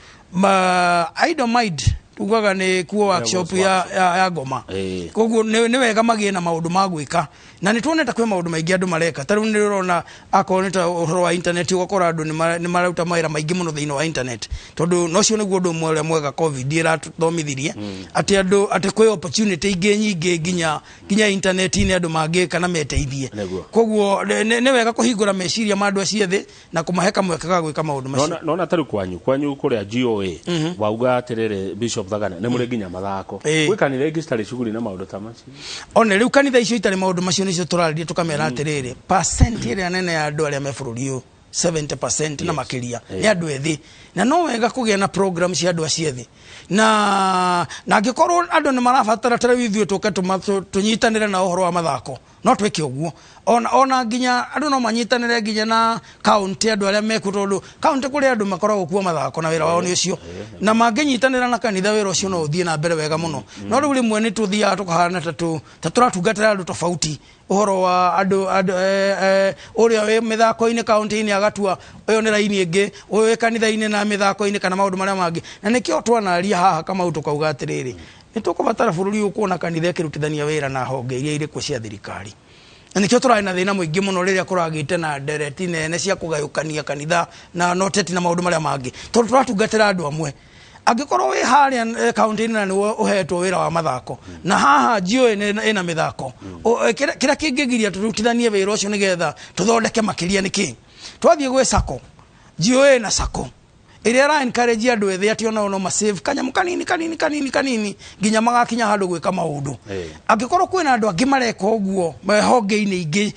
idle mind tugaga nĩ kuo workshop ya ngoma. Koguo nĩ wega magĩe na maũndũ ma gwĩka. Na nĩ tuonete kwĩ maũndũ maingĩ andũ mareka. Ta rĩu nĩ ũrona akorwo nĩ ta ũhoro wa internet, ũgakora andũ nĩ maruta mawĩra maingĩ mũno thĩinĩ wa internet, tondũ nocio nĩguo ũndũ ũmwe ũrĩa mwega COVID ĩrathomithirie, atĩ andũ, atĩ kwĩ opportunity ingĩ nyingĩ nginya internet-inĩ andũ mangĩka na meteithie. Koguo nĩ wega kũhingũra meciria ma andũ acio ethĩ na kũmahe kamweke ga gwĩka maũndũ macio. Nona tarĩu kwanyu kũrĩa GOA wauga atĩrĩrĩ, Bishop Thagana, nĩ mũrĩ nginya mathako. Gwĩ kanitha ingĩ citarĩ cuguri na maũndũ ta macio. One rĩu kanitha icio itarĩ maũndũ macio nĩcio tũrarĩria, tũkamera atĩrĩrĩ, percent ĩrĩa nene ya andũ arĩa me bũrũri ũyũ, 70% na makĩria, nĩ andũ ethĩ, na no wega kũgĩa na program cia andũ acio ethĩ. Na angĩkorwo andũ nĩ marabatara ta rĩu ithuĩ tũke tũnyitanĩre na ũhoro wa mathako, no twĩke ũguo. Ona nginya andũ no manyitanĩre nginya na county, andũ arĩa mekuo, tondũ county kũrĩ andũ makoragwo kuo mathako na wĩra wao nĩ ũcio, na mangĩnyitanĩra na kanitha, wĩra ũcio no ũthiĩ na mbere wega mũno. No rĩu rĩmwe nĩ tũthiaga tũkahana ta tũratungatĩra andũ tofauti, ũhoro wa andũ ũrĩa wĩ mĩthako-inĩ kaunti-inĩ agatua ũyũ nĩ raini ĩngĩ, ũyũ wĩ kanitha-inĩ na mĩthako-inĩ kana maũndũ marĩa mangĩ. Na nĩkĩo twanaria haha Kamau tũkauga atĩrĩrĩ, nĩ tũkũbatara bũrũri ũyũ kuona kanitha ĩkĩrutithania wĩra na honge iria irĩ kuo cia thirikari. Na nĩkĩo tũrarĩ na thĩna mũingĩ mũno rĩrĩa kũragĩte na ndereti nene cia kũgayũkania kanitha na ũteti na maũndũ marĩa mangĩ, tondũ tũratungatĩra andũ amwe. Angĩkorwo wĩ harĩa kaunti-inĩ na nĩwe ũhetwo wĩra wa mathako, na haha GOA ĩna mĩthako, kĩrĩa kĩngĩgiria tũrutithanie wĩra ũcio nĩgetha tũthondeke makĩria nĩ kĩ? Twathiĩ gwĩ sacco, GOA na sacco ĩrĩa ĩra encourage andũ ethĩ atĩ onao no masave kanyamũ kanini kanini kanini kanini nginya magakinya handũ gwĩka maũndũ. Angĩkorwo kwĩna andũ angĩ mareka ũguo honge-inĩ ingĩ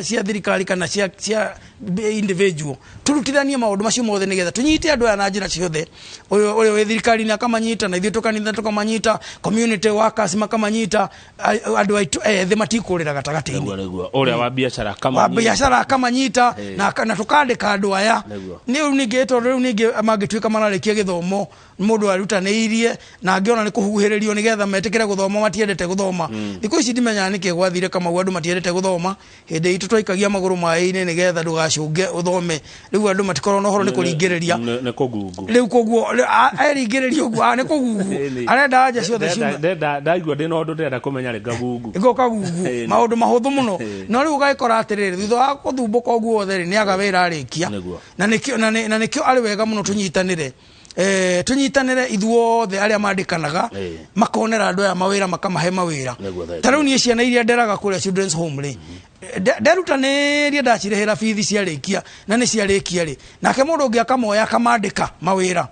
cia thirikari kana cia individual, turutithanie maũndũ macio mothe nĩgetha tũnyite andũ aya na njĩra ciothe. Ũyũ ũrĩa wĩ thirikari-inĩ akamanyita, na ithuĩ tũkanitha tũkamanyita, community workers makamanyita, andũ aitũ ethĩ matikũrĩra gatagatĩ-inĩ. Nĩguo ũrĩa wa biacara wa akamanyita. Biacara akamanyita, na tũkandĩka andũ aya. Nĩ rĩu ningĩ, tondũ rĩu ningĩ mangĩtuĩka mararĩkia gĩthomo, mũndũ arutanĩirie na angĩona nĩ kũhuhĩrĩrio nĩgetha metĩkĩre gũthoma, matiendete gũthoma thikũ ici. Ndimenyaga nĩkĩ gwathire Kamau, andũ matiendete gũthoma. Hĩndĩ itũ twaikagia magũrũ maĩ-inĩ nĩgetha ndũgacũnge ũthome. Rĩu andũ matikorwo na ũhoro nĩ kũringĩrĩria. Nĩ kũgungu. Rĩu koguo eringĩrĩria ũguo, nĩ kũgungu. Arenda anja ciothe ciume. Ndaigua ndĩna ũndũ ndĩrenda kũmenya rĩ ngagungu. Ĩgo kagungu. Maũndũ mahũthũ mũno. No rĩu ũgagĩkora atĩrĩrĩ, thutha wa gũthumbũka ũguo wothe rĩ, nĩ aga wĩra arĩkia. Na nĩkĩo arĩ wega mũno tũnyitanĩre ithuothe arĩa mandĩkanaga, makonera andũ aya mawĩra, makamahe mawĩra. Thank Ta rĩu niĩ ciana iria nderaga kũrĩa children's home rĩ, nderutanĩria ndacirĩhĩra bithi ciarĩkia, na nĩ ciarĩkia rĩ, nake mũndũ ũngĩ akamoya akamandĩka mawĩra.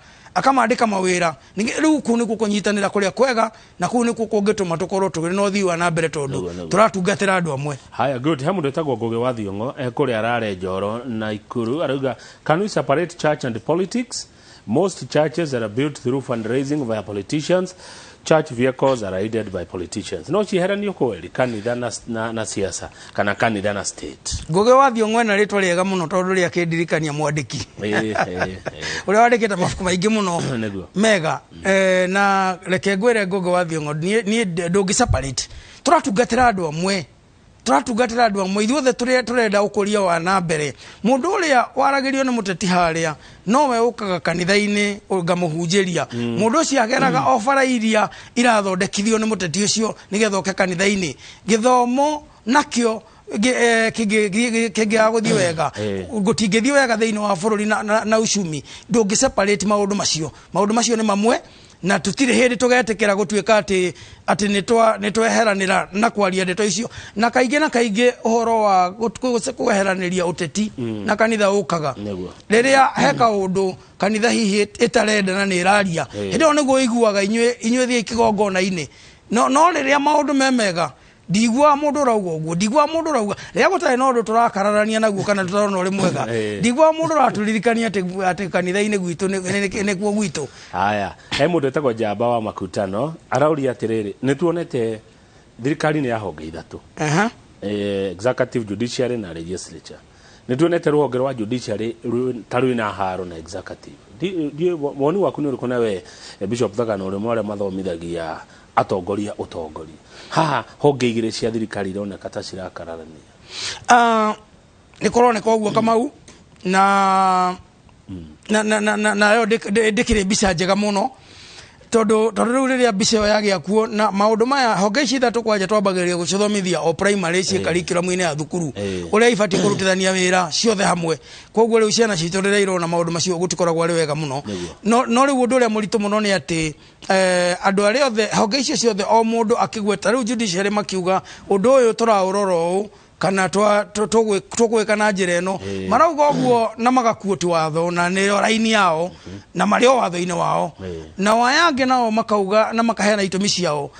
Rĩu kũu nĩkuo kũnyitanĩra kũrĩa kwega, na kũu nĩkuo kũngĩtũma tũkorwo tũrĩ na ũthii wa na mbere, tondũ Nĩguo. tũratungatĩra andũ amwe. Haya, good. He mũndũ wĩtagwo Ngũgĩ wa Thiong'o kũrĩa arare Njoro na Ikuru, arauga, "Can we separate church and politics? Most churches are built through fundraising via politicians. Church vehicles are aided by politicians." No cieheranio kweli kanitha na siasa kana kanitha na state? Ngũgĩ wa Thiong'o ena rĩtwa rĩega mũno, tondũ rĩakĩndirikania mwandĩki ũrĩa wandĩkĩte mabuku maingĩ mũno mega. Na reke ngwĩre, Ngũgĩ wa Thiong'o, niĩ ndũngĩ separate. Tũratungatĩra andũ amwe, tũratungatĩra andũ amwe ithuothe tũrenda ũkũria wa na mbere. Mũndũ ũrĩa waragĩrio nĩ mũteti harĩa nowe ũkaga kanitha-inĩ ngamũhunjĩria. Mũndũ ũcio ageraga o bara iria irathondekithio nĩ mũteti ũcio nĩgetha oke kanitha-inĩ. Gĩthomo nakĩo kĩngĩaga gũthiĩ wega, gũtingĩthiĩ wega thĩinĩ wa bũrũri na uchumi. Ndũngĩ separate maũndũ macio. Maũndũ macio nĩ mamwe, na tũtirĩ hĩndĩ tũgetĩkĩra gũtuĩka atĩ nĩ tweheranĩra na kwaria ndeto icio. Na kaingĩ ũhoro wa kweheranĩria ũteti na kanitha ũkaga rĩrĩa he kaũndũ kanitha hihi ĩtarenda na nĩ ĩraria. Hĩndĩ ĩyo nĩguo ũiguaga inyuĩ thiĩ kĩgongona-inĩ. No rĩrĩa maũndũ me mega, ndiguaga mũndũ ũrauga ũguo, ndiguaga mũndũ ũrauga rĩrĩa gũtarĩ na ũndũ tũrakararania naguo kana tũtarona ũrĩ mwega. Ndiguaga mũndũ ũratũririkania atĩ kanitha-inĩ gwitũ nĩkuo gwitũ. Haya, he mũndũ wĩtagwo Njamba wa Makutano arauria atĩrĩrĩ, nĩ tuonete thirikari nĩ ya honge ithatũ, executive, judiciary na legislature. Nĩ tuonete rũhonge rwa judiciary ta rwĩna haro na executive. Woni waku nĩ ũrĩkũ? Na we Bishop Thagana, ũrĩ ũmwe arĩa mathomithagia atongoria ũtongoria, haha honge igĩrĩ cia thirikari ironeka ta cirakararania. Ah, nĩ kũroneka ũguo Kamau, na nayo ndĩkĩrĩ mbica njega mũno. Tondũ rĩu rĩrĩa mbica ĩyo yagĩa kuo na maũndũ maya honge ici ithatũ kwanja twambagĩrĩria gũcithomithia o primary ciĩ curriculum-inĩ ya thukuru ũrĩa ibatiĩ kũrutithania wĩra ciothe hamwe. Koguo rĩu ciana citũ rĩrĩa irona maũndũ macio gũtikoragwo arĩ wega mũno. No rĩu ũndũ ũrĩa mũritũ mũno nĩ atĩ andũ arĩa othe honge icio ciothe o mũndũ akĩgweta rĩu judiciary makiuga ũndũ ũyũ tũraũrora ũũ kana tũgwĩka na njĩra ĩno, marauga ũguo na magakuoti watho na nĩyo raini yao na marĩ o watho-inĩ wao. Nao aya angĩ nao makauga na makaheana itũmi ciao.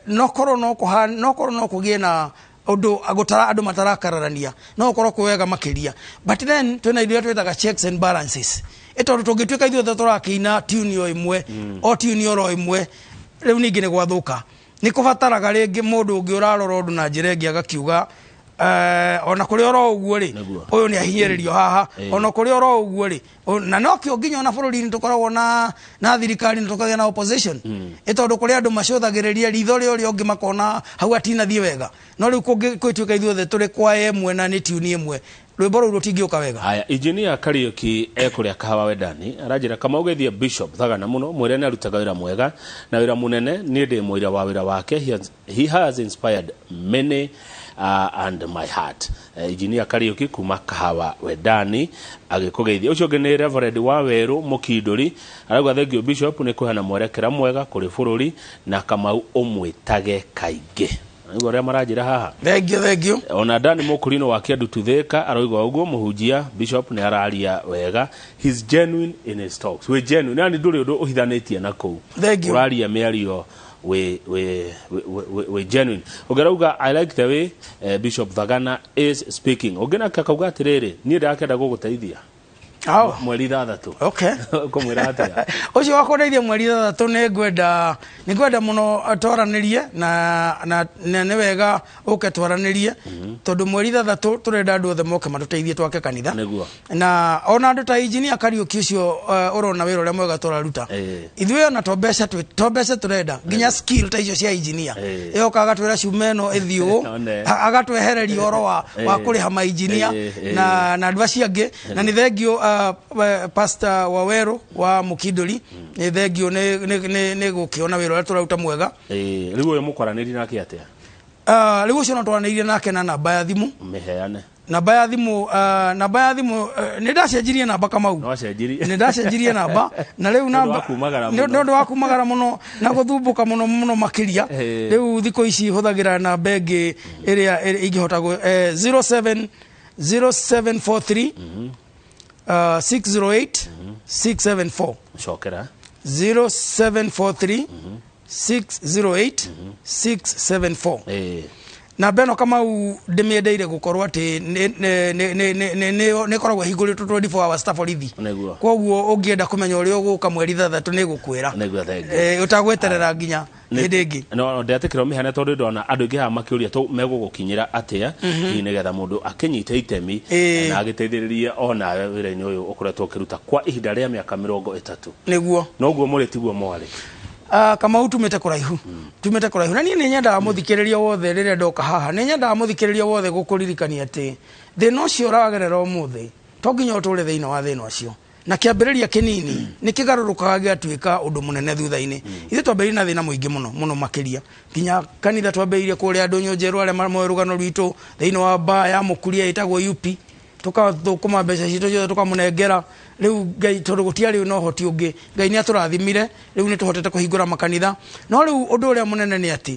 No korwo no kũgĩe na ũndũ andũ matarakararania no ũkorwo kwĩ wega makĩria. But then twĩna indo iria twĩtaga checks and balances. Tondũ tũngĩtuĩka ithuothe tũrakĩina tune o ĩmwe, o tune oro ĩmwe, rĩu ningĩ nĩ gwathũka. Nĩ kũbataraga rĩngĩ mũndũ ũngĩ ũrarora ũndũ na njĩra ĩngĩ agakiuga ona kũrĩ oro ũguo rĩ, ũyũ nĩ ahinyĩrĩrio haha, ona kũrĩ oro ũguo rĩ, na nokĩo nginya ona bũrũri-inĩ tũkoragwo na thirikari na tũkagĩa na opposition. Tondũ kũrĩ andũ macũthagĩrĩria ritho rĩa ũrĩa ũngĩ makona hau atinathiĩ wega. No rĩu kũngĩtuĩka ithuothe tũrĩ kwa ĩmwe na nĩ tune ĩmwe, rwĩmbo rũu rũtingĩũka wega. Haya, Engineer Kariuki ekũrĩa Kahawa Wendani aranjĩra Kamau geithie Bishop Thagana mũno, mwĩre nĩ arutaga wĩra mwega na wĩra mũnene, niĩ ndĩ mũira wa wĩra wake. He has inspired many and my heart. Engineer Kariuki kuma Kahawa Wendani agĩkũgeithia. Ũcio ũngĩ nĩ Reverend wa Werũ Mũkindũri arauga thank you Bishop nĩ kũheana mwerekera mwega kũrĩ bũrũri na Kamau ũmwĩtage kaingĩ. Nĩguo ũrĩa maranjĩra haha. Thank you, thank you. Ona Dani Mũkũrinũ wa Kĩandu Tuthĩka aroiga ũguo mũhunjia Bishop nĩ araria wega. He's genuine in his talks. Wĩ genuine, yani ndũrĩ ũndũ ũhithanĩtie na kũu. Thank you. Ũraria mĩario wĩ genuine. Ũngĩ arauga I like the way Bishop Thagana is speaking. Ũngĩ nake akauga atĩrĩrĩ, niĩ ndakenda gũgũteithia. Mweri 6. Okay. Ũkũmwĩra atĩa? Ũcio wa kũndeithia mweri 6 nĩ ngwenda mũno twaranĩrie na nĩ wega ũke twaranĩrie tondũ mweri 6 tũrenda andũ othe moke matũteithie twake kanitha. Na ona andũ ta Engineer Kariuki ũcio ũrona wĩra ũrĩa mwega tũraruta. Ithuĩ ona to mbeca tũrenda nginya skill ta icio cia engineer. Ĩyoka agatwĩra cuma ĩno ĩthiĩ ũũ, agatwehereria ũhoro wa kũrĩha ma engineer na andũ acio angĩ. Na nĩ thengio Pastor Wawerũ wa Mũkindũri, nĩ thengio nĩ gũkĩona wĩra ũrĩa tũraruta mwega. Rĩu ũyũ mũkwaranĩria nake atĩa? Rĩu ũcio no twaranĩirie nake na namba ya thimũ. Mĩheane. Namba ya thimũ, nĩ ndacenjirie namba Kamau. Nĩ ndacenjirie namba na rĩu namba nĩ ũndũ wa kumagara mũno na gũthumbũka mũno mũno makĩria. Rĩu thikũ ici hũthagĩra namba ĩngĩ ĩrĩa ingĩhota 0743 608 674. Cokera. 0743 608 674. Namba ĩno Kamau ndĩmĩendeire gũkorwo atĩ nĩ ĩkoragwo ĩhingũrĩtwo 24 hours ta borithi. Koguo ũngĩenda kũmenya ũrĩa ũgũka mweri 6 nĩ gũkwĩra. Ũtagweterera nginya hĩndĩ ĩngĩ. No ndetĩkĩra ũmĩheane tondũ ndona andũ aingĩ haha makĩũria megũgũkinyĩra atĩa hihi nĩgetha mũndũ akĩnyite itemi na agĩteithĩrĩrie onawe wĩra-inĩ ũyũ ũkoretwo ũkĩruta kwa ihinda rĩa mĩaka 30. Nĩguo. Noguo mũrĩ tiguo mwarĩ. Kamau tumĩte kũraihu. Tumĩte kũraihu. Na niĩ nĩ nyendaga mũthikĩrĩria wothe rĩrĩa ndoka haha. Nĩ nyendaga mũthikĩrĩria wothe gũkũririkania atĩ thĩna ũcio ũragerera ũmũthĩ to nginya ũtũre thĩinĩ wa thĩna ũcio. Na kĩambĩrĩria kĩnini nĩ kĩgarũrũkaga gĩgatuĩka ũndũ mũnene thutha-inĩ. Ithuĩ twambĩrĩirie na thĩna mũingĩ mũno mũno makĩria. Nginya kanitha twambĩrĩirie kũrĩa ndũnyũ njerũ arĩa moĩ rũgano rwitũ thĩinĩ wa bar ya Mũkuria ĩtagwo UP. Tũkathũkũma mbeca citũ ciothe tũkamũnengera. Rĩu Ngai tondũ gũtiarĩ na ũhoti ũngĩ, Ngai nĩ atũrathimire, rĩu nĩ tũhotete kũhingũra makanitha. No rĩu ũndũ ũrĩa mũnene nĩ atĩ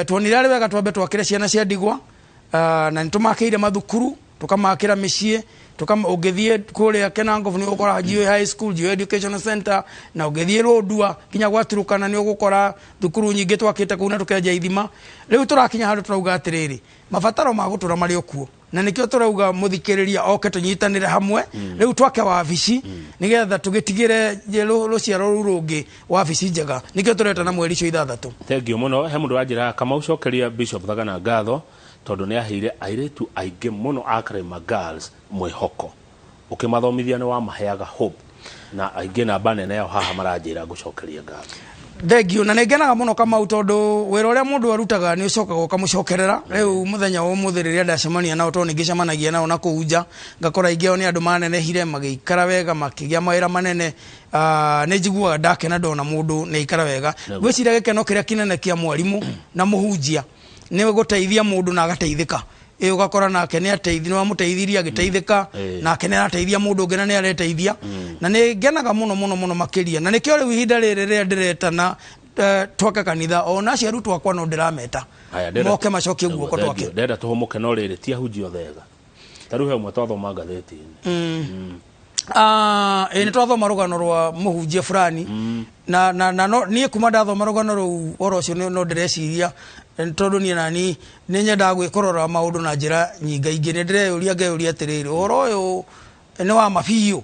tuonire arĩ wega twambe twakĩre ciana cia ndigwa, na nĩ tũmakĩire mathukuru, tũkamakĩra mĩciĩ, ũngĩthiĩ kũrĩa Kenangofu nĩ ũgũkora GOA High School, GOA Educational Center, na ũngĩthiĩ Lodwar nginya gwa Turkana nĩ ũgũkora thukuru nyingĩ twakĩte kũu na tũkenja ithima. Rĩu tũrakinya handũ tũrauga atĩrĩrĩ, mabataro ma gũtũra marĩ o kuo. Na nĩkĩo tũrauga mũthikĩrĩria oke tũnyitanĩre hamwe. Rĩu twake wabici nĩgetha tũgĩtigĩre rũciaro rũu rũngĩ wabici njega. Nĩkĩo tũretana mweri ũcio 6. Thank you mũno. He mũndũ wanjĩra Kamau cokeria Bishop Thagana ngatho tondũ nĩ aheire airĩtu aingĩ mũno a Karema Girls mwĩhoko. Ũkĩmathomithia nĩ wamaheaga hope. Na aingĩ namba nene yao haha maranjĩra ngũcokeria ngatho. Thengiũ, na nĩ ngenaga mũno Kamau, tondũ wĩra ũrĩa mũndũ arutaga nĩ ũcokaga ũkamũcokerera. Rĩu mũthenya wa ũmũthĩ rĩrĩa ndacemania nao, tondũ nĩ ngĩcemanagia nao na kũu nja, ngakora aingĩ ao nĩ andũ manenehire, magĩikara wega, makĩgĩa mawĩra manene. Nĩ njiguaga ndakena ndona mũndũ nĩ aikara wega. Ngwĩciria gĩkeno kĩrĩa kĩnene kĩa mwarimũ na mũhunjia nĩ gũteithia mũndũ na agateithĩka. Ĩ ũgakora nake nĩ ateithia, nĩ wamũteithirie agĩteithĩka, nake nĩ arateithia mũndũ ũngĩ na nĩ areteithia. Na nĩ ngenaga mũno mũno mũno makĩria, na nĩkĩo rĩu ihinda rĩrĩ rĩrĩa ndĩretana twake kanitha, ona acio arutwo akwa no ndĩrameta Haya, ndĩrenda- moke macokie guoko Thank twake. you. Ndĩrenda tũhũmũke, no rĩrĩ, ti ahunjia othe ega. Ta rĩu he ũmwe twathoma ngathĩti-inĩ. Ĩ nĩ twathoma rũgano rwa mũhunjia fulani, na no niĩ kuma ndathoma rũgano rũu, ũhoro ũcio no ndĩreciria, tondũ niĩ nani nĩ nyendaga gwĩkorora maũndũ na njĩra nyingaingĩ. Nĩ ndĩreyũria, ngeyũria atĩrĩrĩ, ũhoro ũyũ nĩ wa ma biũ?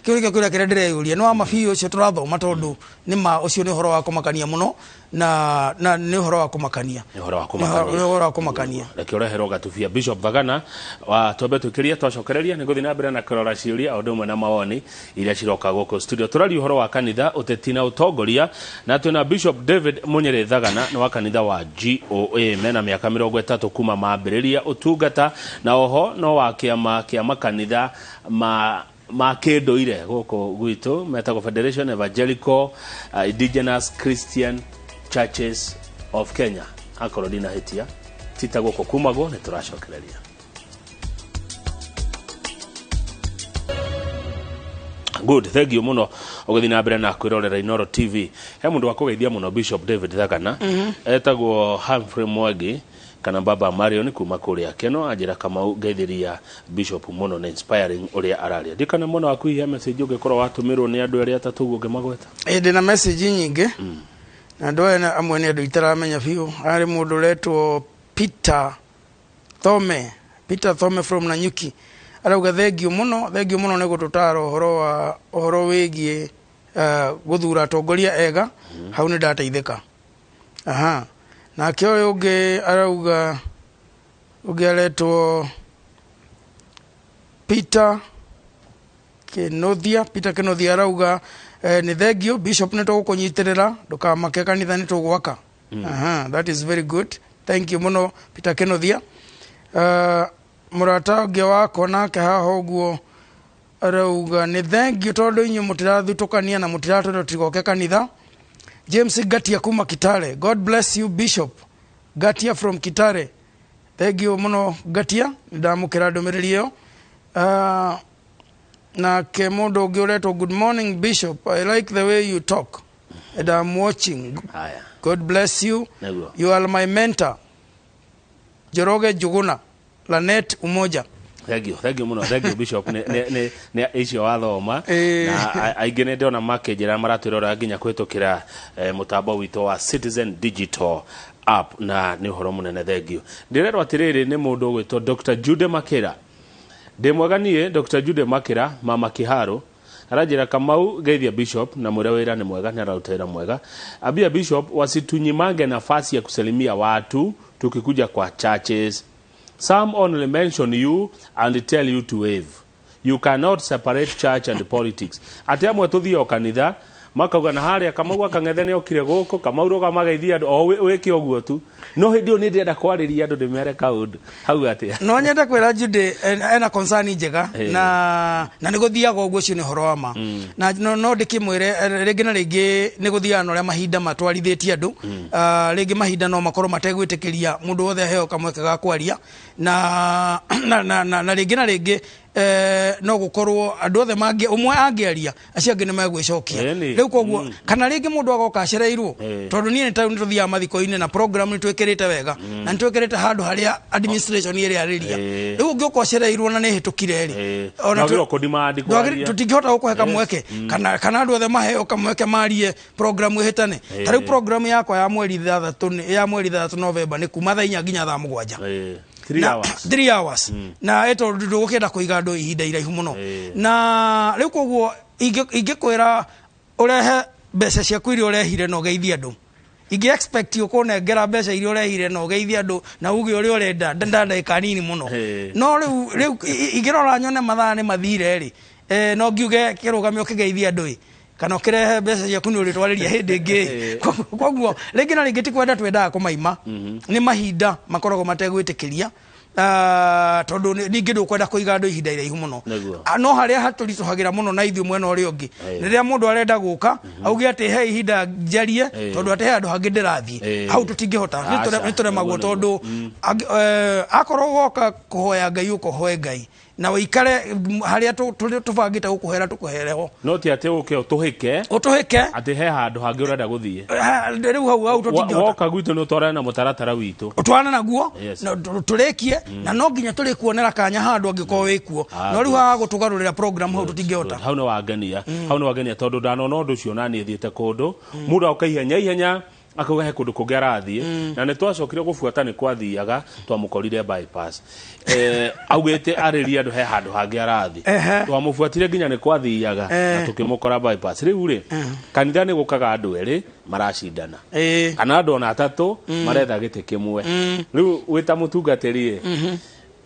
Kĩu nĩkĩo kĩũria kĩrĩa ndĩreyũria, nĩ wa ma biũ ũcio tũrathoma? Tondũ nĩ ma, ũcio nĩ ũhoro wa kũmakania mũno, na nĩ ũhoro wa kũmakania. Nĩ ũhoro wa kũmakania. Nĩ ũhoro wa kũmakania. Reke ũreherwo gatubia Bishop Thagana wa twambe twĩkĩrie, twacokereria nĩ gũthiĩ na mbere na kũrora ciũria o ũndũ ũmwe na mawoni iria ciroka gũkũ studio. Tũraria ũhoro wa kanitha, ũteti na ũtongoria, na twĩna Bishop David Munyĩrĩ Thagana, nĩ wa kanitha wa GOA, mena mĩaka 30 kuma mambĩrĩria ũtungata, na oho no wa kĩama kĩa makanitha ma kĩndũire gũkũ gwitũ metagwo Federation Evangelical Indigenous Christian Churches of Kenya, akorwo ndinahĩtia. Tita gũkũ kumagwo nĩ tũracokereria. Good, thank you muno ũgĩthiĩ na mbere na kwĩrorera Inoro TV. He mũndũ wa kũgeithia mũno Bishop David Thagana, etagwo Humphrey Mwangi kana Baba Marion kuma kũrĩa Keno. Anjĩra, "Kamau, ngeithĩria Bishop mũno, nĩ inspiring ũrĩa araria." Ndikana mũno waku hihi message ũngĩkorwo watũmĩrwo nĩ andũ erĩ atatũ ũguo ũngĩmagweta. Ĩ ndĩna message nyingĩ, na andũ aya amwe nĩ andũ itaramenya biũ. Harĩ mũndũ ũretwo Peter Thome, Peter Thome from Nanyuki, arauga thengiũ mũno, thengiũ mũno nĩ gũtũtara ũhoro wa ũhoro wĩgiĩ gũthura atongoria ega. Hau nĩ ndateithĩka. Aha, nake ũyũ ũngĩ arauga, ũngĩ aretwo Peter Kĩnuthia, Peter Kĩnuthia arauga nĩ thengiũ Bishop, nĩ tũgũkũnyitĩrĩra, ndũkamake, kanitha nĩ tũgwaka. Aha, that is very good, thank you mũno Peter Kĩnuthia. Mũrata ũngĩ wakwa nake haha ũguo arauga nĩ thengiũ tondũ inyuĩ mũtirathutũkania na mũtiratwĩra tũtigoke kanitha. James Ngatia kuma Kitale, "God bless you, Bishop." Ngatia from Kitale, thank you mũno Ngatia, nĩ ndamũkĩra ndũmĩrĩri ĩyo. Nake mũndũ ũngĩ ũretwo, "Good morning Bishop, I like the way you talk and I'm watching." Haya. "God bless you." Nĩguo. "You are my mentor, Njoroge Njuguna, Lanet Umoja." Thank you, thank you muno, thank you Bishop. Nĩ icio wathoma na aingĩ nĩ ndĩrona makĩnjĩra maratwĩrora nginya kũhĩtũkĩra mũtambo witũ wa Citizen Digital App, na nĩ ũhoro mũnene, thank you. Ndĩrerwo atĩrĩrĩ, nĩ mũndũ ũgwĩtwo Dr. Jude Makĩra. "Ndĩ mwega niĩ Dr. Jude Makĩra, mama Kĩharũ." Aranjĩra, "Kamau, geithia Bishop na mwĩre wĩra nĩ mwega, nĩ araruta wĩra mwega. Ambia Bishop wasitunyimange nafasi ya kusalimia watu tukikuja kwa churches. Some only mention you and tell you to wave. You cannot separate church and politics." Atĩ amwe tũthiĩ o kanitha makauga na harĩa Kamau akang'ethe nĩ okire gũkũ, Kamau rũgamageithia andũ o wĩke ũguo tu, no hĩndĩ ĩyo nĩ ndĩrenda kwarĩria andũ ndĩmere kaũndũ hau atĩa. No nyende kwĩra Jude ena concern njega, na nĩ gũthiaga ũguo, ũcio nĩ ũhoro wa ma, na no ndĩkĩmwĩre rĩngĩ na rĩngĩ nĩ gũthiaga na ũrĩa mahinda matwarithĩtie andũ. Rĩngĩ mahinda no makorwo mategwĩtĩkĩria mũndũ wothe aheo kamweke ga kwaria, na rĩngĩ na rĩngĩ no gũkorwo andũ othe mangĩ, ũmwe angĩaria acio angĩ nĩ megwĩcokia. Rĩu koguo kana rĩngĩ mũndũ agoka acereirwo, tondũ niĩ nĩ ta rĩu nĩ tũthiaga mathiko-inĩ na program nĩ twĩkĩrĩte wega na nĩ twĩkĩrĩte handũ harĩa administration ĩrĩarĩria. Rĩu ũngĩũka ũcereirwo na nĩ ĩhĩtũkire rĩ, ona Ndwagĩrĩirwo kũ-demand kwaria. Tũtingĩhota gũkũhe kamweke, kana andũ othe maheo kamweke marie program ĩhĩtane. Ta rĩu program yakwa ya mweri 6 ya mweri 6 November nĩ kuma thaa 4 nginya thaa 7. 3 Na- hours. 3 hours, na ĩ tondũ ndũgũkĩenda kũiga andũ ihinda iraihu mũno. Na rĩu koguo ingĩkwĩra ũrehe mbeca ciaku iria ũrehire na ũgeithie andũ, ingĩ expect ũkũnengera mbeca iria ũrehire na ũgeithie andũ na uge ũrĩa ũrenda nda ndagĩka nini mũno. No rĩu ingĩrora nyone mathaa nĩ mathire rĩ, no ngiuge kĩrũgamio kĩgeithie andũ ĩ. Kana ũkĩrehe mbeca ciaku nĩ ũrĩtwarĩria hĩndĩ ĩngĩ. Koguo rĩngĩ na rĩngĩ ti kwenda twendaga kũmaima, nĩ mahinda makoragwo mategwĩtĩkĩria. Tondũ ningĩ ndũkwenda kũiga andũ ihinda iraihu mũno. No harĩa hatũritũhagĩra mũno na ithuĩ mwena ũrĩa ũngĩ, rĩrĩa mũndũ arenda gũka auge atĩ he ihinda njarie, tondũ atĩ he handũ hangĩ ndĩrathiĩ, hau tũtingĩhota. Nĩ tũremagwo, tondũ akorwo woka kũhoya Ngai, ũkohoe Ngai na ũikare harĩa tũbangĩte gũkũhera, tũkũhere ho. No ti atĩ ũke ũtũhĩke. Ũtũhĩke. Atĩ he handũ hangĩ ũrenda gũthiĩ. Rĩu hau tũtingĩhota. Woka gwitũ nĩ ũtwarane na mũtaratara witũ. Ũtwarane naguo na tũrĩkie, na no nginya tũrĩkuonera kanya handũ angĩkorwo wĩkuo. No rĩu haha gũtũgarũrĩra program, hau tũtingĩhota. Hau nĩ wangenia, hau nĩ wangenia, tondũ ndanona ũndũ ũcio naniĩ thiĩte kũndũ, mũndũ agoka ihenya ihenya akauga he kũndũ kũngĩ arathiĩ, na nĩ twacokire gũbuata nĩ kwathiaga, twamũkorire bypass, augĩte arĩrie andũ he handũ hangĩ arathiĩ. Twamũbuatire nginya nĩ kwathiaga na tũkĩmũkora bypass. Rĩu rĩ, kanitha nĩ gũkaga andũ erĩ maracindana kana andũ ona atatũ maretha gĩtĩ kĩmwe. Rĩu wĩ ta mũtungatĩri ĩ,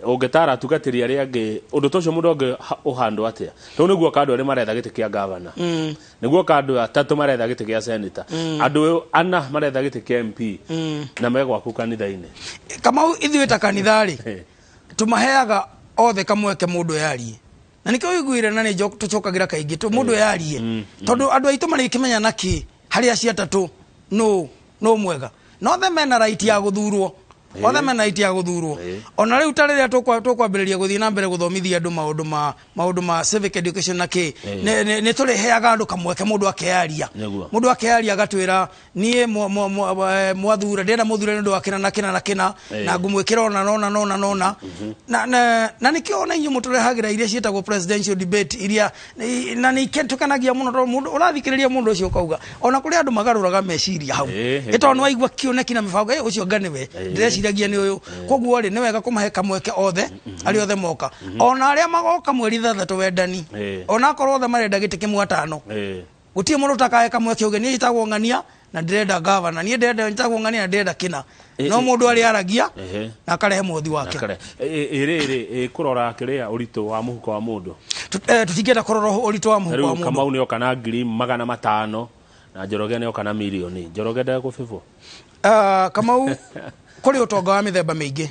ũngĩtara atungatĩri arĩa angĩ ũndũ ta ũcio, mũndũ angĩ ũhandwo atĩa? Rĩu nĩguo ka andũ erĩ maretha gĩtĩ kĩa gavana, nĩguo ka andũ atatũ maretha gĩtĩ gĩa seneta, andũ ana maretha gĩtĩ kĩa MP, na megwaku kanitha-inĩ. Kamau, ithuĩ ta kanitha rĩ, tũmaheaga othe kamweke mũndũ yarie, na nĩkĩo ũiguire na nĩ tũcokagĩra kaingĩ mũndũ yarie, tondũ andũ aitũ marĩkĩmenya na kĩ harĩ acio atatũ nũ mwega. Na othe mena right ya gũthurwo, othe mena right ya gũthurwo. Ona rĩu ta rĩrĩa tũkwambĩrĩria gũthiĩ na mbere gũthomithia andũ maũndũ ma civic education na kĩ, nĩ tũrĩheaga andũ kamweke mũndũ akearia. Mũndũ akearia agatwĩra, niĩ mwathura ndĩrenda mũthure nĩ ũndũ wa kĩna na kĩna na kĩna, na ngũmwĩkĩra ona nona nona nona na nĩkĩo ona inyuĩ mũtũrehagĩra iria ciĩtagwo presidential debate iria na nĩ tũkenagia mũno, tondũ mũndũ ũrathikĩrĩria mũndũ ũcio ũkauga ona kũrĩ andũ magarũraga meciria hau, ĩ tondũ nĩ waigua kĩoneki na mĩbango, ũcio nga nĩwe ndĩreciragia nĩ ũyũ. Koguo rĩ, nĩ wega kũmahe kamweke othe arĩa othe moka, ona arĩa magoka mweri 6 wendani, ona akorwo othe marenda gĩtĩ kĩmwe atano, gũtirĩ mũndũ ũtakahe kamweke uge, niĩ njĩtagwo ng'ania na ndĩrenda gavana, niĩ ndĩrenda, njĩtagwo ng'ania na ndĩrenda kĩna. No mũndũ arĩa aragia na akarehe mũhothi wake. Nakare ĩrĩ ĩrĩ kũrora kĩrĩa ũritũ wa mũhuko wa mũndũ? Tũtingĩenda kũrora ũritũ wa mũhuko wa Rĩu mũndũ. Kamau nĩ oka na 500,000 na Njoroge nĩ oka na mirioni. Njoroge ndegũbĩbwo? Ah, Kamau, kũrĩ ũtonga wa mĩthemba mĩingĩ.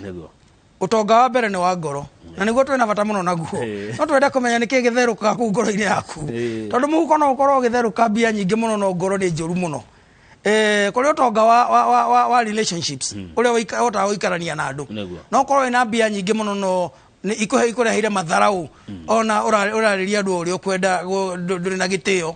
Ũtonga wa mbere nĩ wa ngoro, na nĩguo twĩna bata mũno naguo. No twende kũmenya nĩkĩ gĩtherũkaga kũu ngoro-inĩ yaku, tondũ mũhuko no ũkorwo ũgĩtherũka mbia nyingĩ mũno, no ngoro nĩ njũru mũno. Kũrĩ ũtonga wa relationships, ũrĩa ũhotaga gũikarania na andũ. No ũkorwo wĩna mbia nyingĩ mũno, no nĩ ikũreheire matharau, ona ũrarĩria andũ ũrĩa ũkwenda, ndũrĩ na gĩtĩo.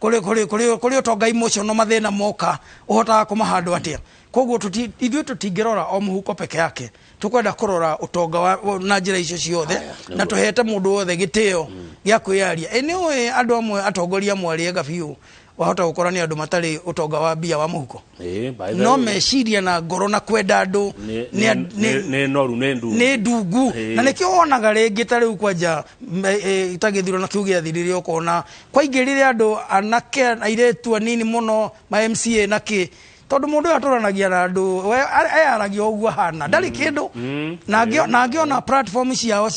Kũrĩ ũtonga emotional, mathĩna moka ũhotaga kũmahandwo atĩa. Koguo ithuĩ tũtingĩrora o mũhuko peke yake, tũkwenda kũrora ũtonga na njĩra icio ciothe, na tũhete mũndũ wothe gĩtĩo gĩa kwĩyaria. Ĩ nĩ ũĩ andũ amwe, atongoria amwe arĩega biũ, wahota gũkora nĩ andũ matarĩ ũtonga wa mbia wa mũhuko, By the no way, meciria na ngoro na kwenda andũ nĩ noru, nĩ ndu nĩ ndungu. Na nĩkĩo wonaga rĩngĩ ta rĩu kwanja ta gĩthurano kĩu gĩathirire, ũkona kwaingĩrire andũ anake, airĩtu anini mũno, ma MCA na kĩ, tondũ mũndũ ũyũ atũranagia na andũ, we eyaragia ũguo ahana, ndarĩ kĩndũ. Na angĩona platform ciao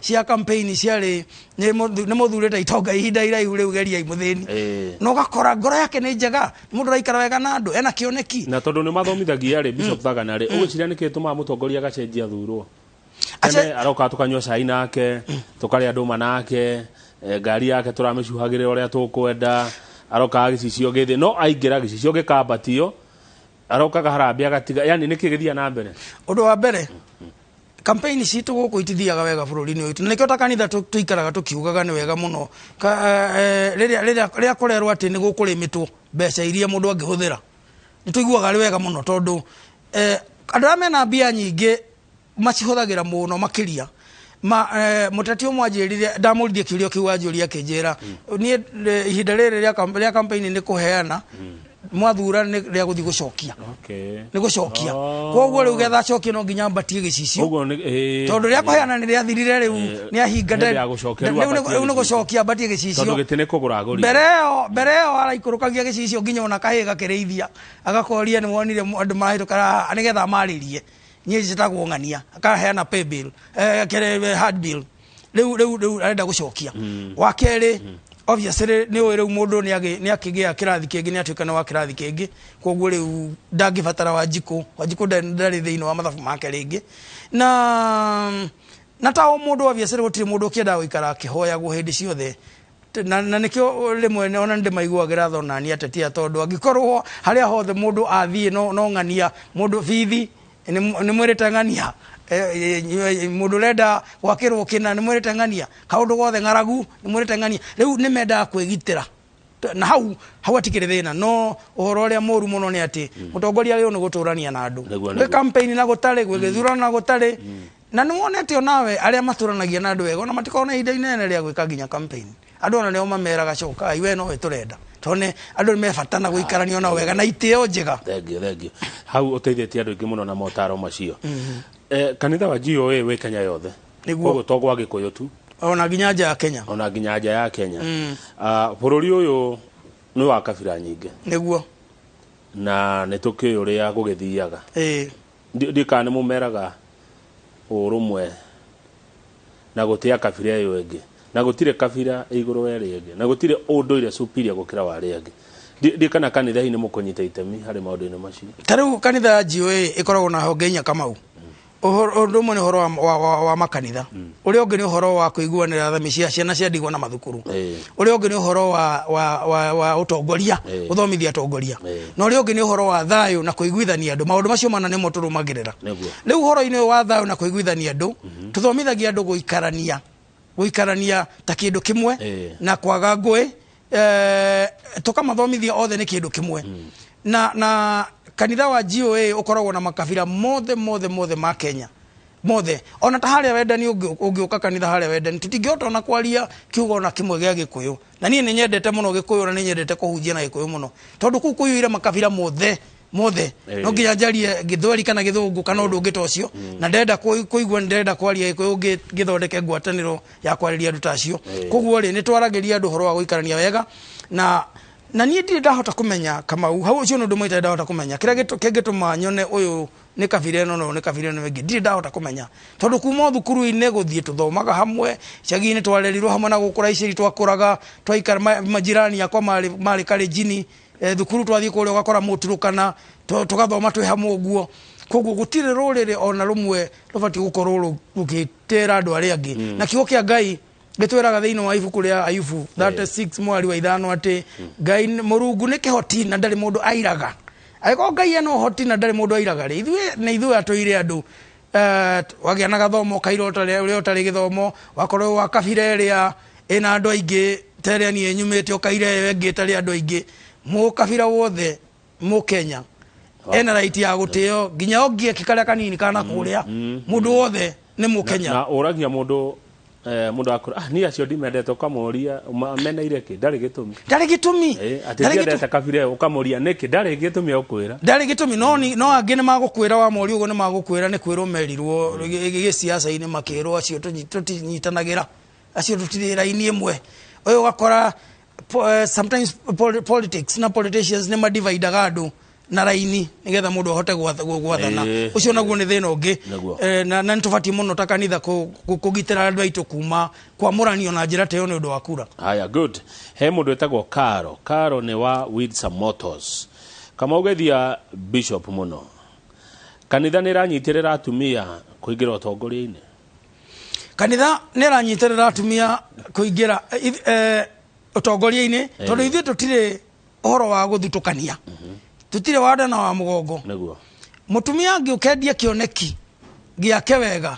cia campaign ciarĩ nĩ mũthurĩte itonga ihinda iraihu, rĩu geriai mũthĩni. Na ũgakora ngoro yake nĩ njega, mũndũ araikara wega na andũ, ena kĩoneki. Na tondũ nĩ mathomithagia rĩ, Bishop Thagana rĩ, ũgwĩciria nĩkĩ gĩtũmaga mũtongoria agacenjia thurwo? Tene aroka tukanyua cai nake, tukarĩa ndũma nake, ngari yake tũramĩcuhagĩrĩra ũrĩa tũkwenda, aroka gĩcicio gĩthĩ, no aingĩra gĩcicio gĩkambatio, arokaga harambĩ agatiga. Yani nĩkĩ gĩthiaga na mbere? Ũndũ wa mbere, campaign citũ gũkũ itithiaga wega bũrũri-inĩ ũyũ witũ, na nĩkĩo ta kanitha tũikaraga tũkiugaga nĩ wega mũno rĩrĩa kũrerwo atĩ nĩ gũkũrĩmĩtwo mbeca iria mũndũ angĩhũthĩra, nĩ tũiguaga arĩ wega mũno, tondũ andũ arĩa mena mbia nyingĩ macihũthagĩra mũno makĩria. Ma mũteti ũmwe anjĩrire, ndamũririe kĩũria kĩu anjũria, akĩnjĩra, niĩ ihinda rĩrĩ rĩa campaign nĩ kũheana, mwathura nĩ rĩa gũthiĩ gũcokia. Nĩ gũcokia. Koguo rĩu getha acokie no nginya ambatie gĩcicio, Ũguo nĩ tondũ rĩa kũheana nĩ rĩathirire, rĩu nĩ ahinga. Hĩndĩ ya gũcokia, rĩu ambatie Rĩu nĩ gĩcicio. Gũcokia ambatie gĩcicio. Tondũ gĩtĩ nĩ kũgũra agũrire. Mbere ĩyo araikũrũkagia gĩcicio nginya ona kahĩĩ gakĩrĩithia, agakoria, nĩ wonire andũ marahĩtũka haha, nĩgetha amarĩrie, niĩ njĩtagwo ng'ania, akaheana pay bill, kĩrĩ hand bill. Rĩu arenda gũcokia. Wa kerĩ, Obviously nĩ ũĩ rĩu mũndũ nĩ akĩgĩa kĩrathi kĩngĩ, nĩ atuĩka nĩ wa kĩrathi kĩngĩ, koguo rĩu ndangĩbatara Wanjikũ. Wanjikũ ndarĩ thĩinĩ wa mathabu make rĩngĩ. Na ta o mũndũ, obviously gũtirĩ mũndũ ũkĩendaga gũikara akĩhoyagwo hĩndĩ ciothe. Na nĩkĩo rĩmwe ona nĩndĩmaiguagĩra tha ona niĩ atetia, tondũ angĩkorwo harĩa hothe mũndũ athiĩ no ng'ania mũndũ bithi nĩ mwĩrĩte ng'ania, mũndũ ũrenda gwakĩrwo kĩna nĩ mwĩrĩte ng'ania, kaũndũ gothe ng'aragu nĩ mwĩrĩte ng'ania. Rĩu nĩ mendaga kwĩgitĩra na hau hatikĩrĩ thĩna. No ũhoro ũrĩa mũru mũno nĩ atĩ mũtongoria rĩu nĩ gũtũrania na andũ, gwĩ campaign na gũtarĩ, gwĩ gĩthurano na gũtarĩ, na nĩ wonete onawe arĩa matũranagia na andũ wega ona matikoragwo na ihinda inene rĩa gwĩka nginya campaign. Andũ ona nĩo mameraga cokai, we nowe tũrenda, tondũ andũ nĩ mebata na gũikarania nao wega na itĩo njega. Thengiũ, thengiũ. Hau ũteithĩtie andũ aingĩ mũno na motaro macio. Kanitha wa GOA wĩ Kenya yothe? Nĩguo. Koguo to gwa Gĩkũyũ tu? Ona nginya nja ya Kenya. Ona nginya nja ya Kenya. Bũrũri ũyũ nĩ wa kabira nyingĩ. Nĩguo. Na nĩ tũkĩũĩ ũrĩa gũgĩthiaga. Ndiũĩ kana nĩ mũmeraga ũrũmwe na gũtĩa kabira ĩyo ĩngĩ, na gũtirĩ kabira ĩ igũrũ wa ĩrĩa ĩngĩ, na gũtirĩ ũndũire superior gũkĩra wa arĩa angĩ. Ndiũĩ kana kanitha hihi nĩ mũkũnyita itemi harĩ maũndũ-inĩ macio. Ta rĩu kanitha ya GOA ĩkoragwo na honge inya, Kamau. Ũndũ ũmwe nĩ ũhoro wa makanitha, ũrĩa ũngĩ nĩ ũhoro wa kũiguanĩra thami cia ciana cia ndigwa na mathukuru, ũrĩa ũngĩ nĩ ũhoro wa ũtongoria, gũthomithia atongoria, na ũrĩa ũngĩ nĩ ũhoro wa thayũ na kũiguithania andũ. Maũndũ macio mana nĩmo tũrũmagĩrĩra. Rĩu ũhoro-inĩ ũyũ wa thayũ na kũiguithania andũ, tũthomithagia andũ gũikarania ta kĩndũ kĩmwe na kwaga ngũĩ, tũkamathomithia othe nĩ kĩndũ kĩmwe. Na kanitha wa GOA ũkoragwo na makabira mothe mothe mothe ma Kenya mothe. Ona ta harĩa Wendani, ũngĩũka kanitha harĩa Wendani, tũtingĩhota ona kwaria kiugo ona kĩmwe gĩa Gĩkũyũ. Na niĩ nĩ nyendete mũno Gĩkũyũ na nĩ nyendete kũhunjia na Gĩkũyũ mũno, tondũ kũu kũiyũire makabira mothe mothe. No nginya njarie Gĩthweri kana Gĩthũngũ kana ũndũ ũngĩ ta ũcio, na ndĩrenda kũigua ndĩrenda kwaria Gĩkũyũ ngĩthondeke ngwatanĩro ya kwarĩria andũ ta acio. Koguo rĩ, nĩ twaragĩria andũ ũhoro wa gũikarania wega. Na niĩ ndirĩ ndahota kũmenya, Kamau, hau ũcio nĩ ũndũ ũmwe itarĩ ndahota kũmenya kĩrĩa kĩngĩtũma nyone ũyũ nĩ kabira ĩno na ũyũ nĩ kabira ĩno ĩngĩ. Ndirĩ ndahota kũmenya, tondũ kuma o thukuru-inĩ gũthiĩ tũthomaga hamwe, icagi-inĩ twarerirwo hamwe, na gũkũra iceri twakũraga twaikara majirani akwa marĩ Kalenjini. Thukuru twathiĩ kũrĩa ũgakora Mũturũkana, tũgathoma twĩ hamwe ũguo. Koguo gũtirĩ rũrĩrĩ ona rũmwe rũbatiĩ gũkorwo rũgĩtĩra andũ arĩa angĩ. Na kiugo kĩa Ngai gĩtwĩraga thĩinĩ wa ibuku rĩa Ayubu 36 mwari wa 5 atĩ Ngai Mũrungu nĩ kĩhoti na ndarĩ mũndũ airaga. Angĩkorwo Ngai ena ũhoti na ndarĩ mũndũ airaga rĩ, ithuĩ nĩ ithuĩ atũire andũ. Wagĩa na gathomo kaira ũrĩa ũtarĩ gĩthomo, wakorwo wa kabira ĩrĩa ĩna andũ aingĩ ta ĩrĩa niĩ nyumĩte, ũkaira ĩyo ĩngĩ ĩtarĩ andũ aingĩ, mũkabira wothe Mũkenya ena right ya gũtĩo nginya ũngĩeke karĩa kanini kana kũrĩa, mũndũ wothe nĩ Mũkenya. Na ũragia mũndũ, mũndũ akũra, niĩ acio ndimendete, ũkamũria meneire kĩ, ndarĩ gĩtũmi. Ndarĩ gĩtũmi. Atĩ ndiendete kabira ĩyo, ũkamũria nĩkĩ, ndarĩ gĩtũmi egũkwĩra. Ndarĩ gĩtũmi. No angĩ nĩ magũkwĩra, wamoria ũguo nĩ magũkwĩra nĩ kwĩrwo merirwo gĩciaca-inĩ, makĩrwo acio tũtinyitanagĩra, acio tũtirĩ raini ĩmwe. Ũyũ ũgakora sometimes politics na politicians nĩ madividaga andũ na raini nigetha mũndũ ahote gwathana. Ũcio naguo nĩ thĩna ũngĩ. Na nĩ tũbatiĩ mũno ta kanitha kũgitĩra andũ aitũ kuma kwamũranio na njĩra ta ĩyo nĩ ũndũ wa kura. Haya, good. He mũndũ wĩtagwo Caro. Caro nĩ wa Windsor Motors. Kamaugethia Bishop mũno. Kanitha nĩ ĩranyitĩrĩra atumia kũingĩra ũtongoria-inĩ? Kanitha nĩ ĩranyitĩrĩra atumia kũingĩra ũtongoria-inĩ, tondũ ithuĩ tũtirĩ ũhoro wa gũthutũkania, tũtirĩ wa nda na wa mũgongo. Mũtumia angĩũkendia kĩoneki gĩake wega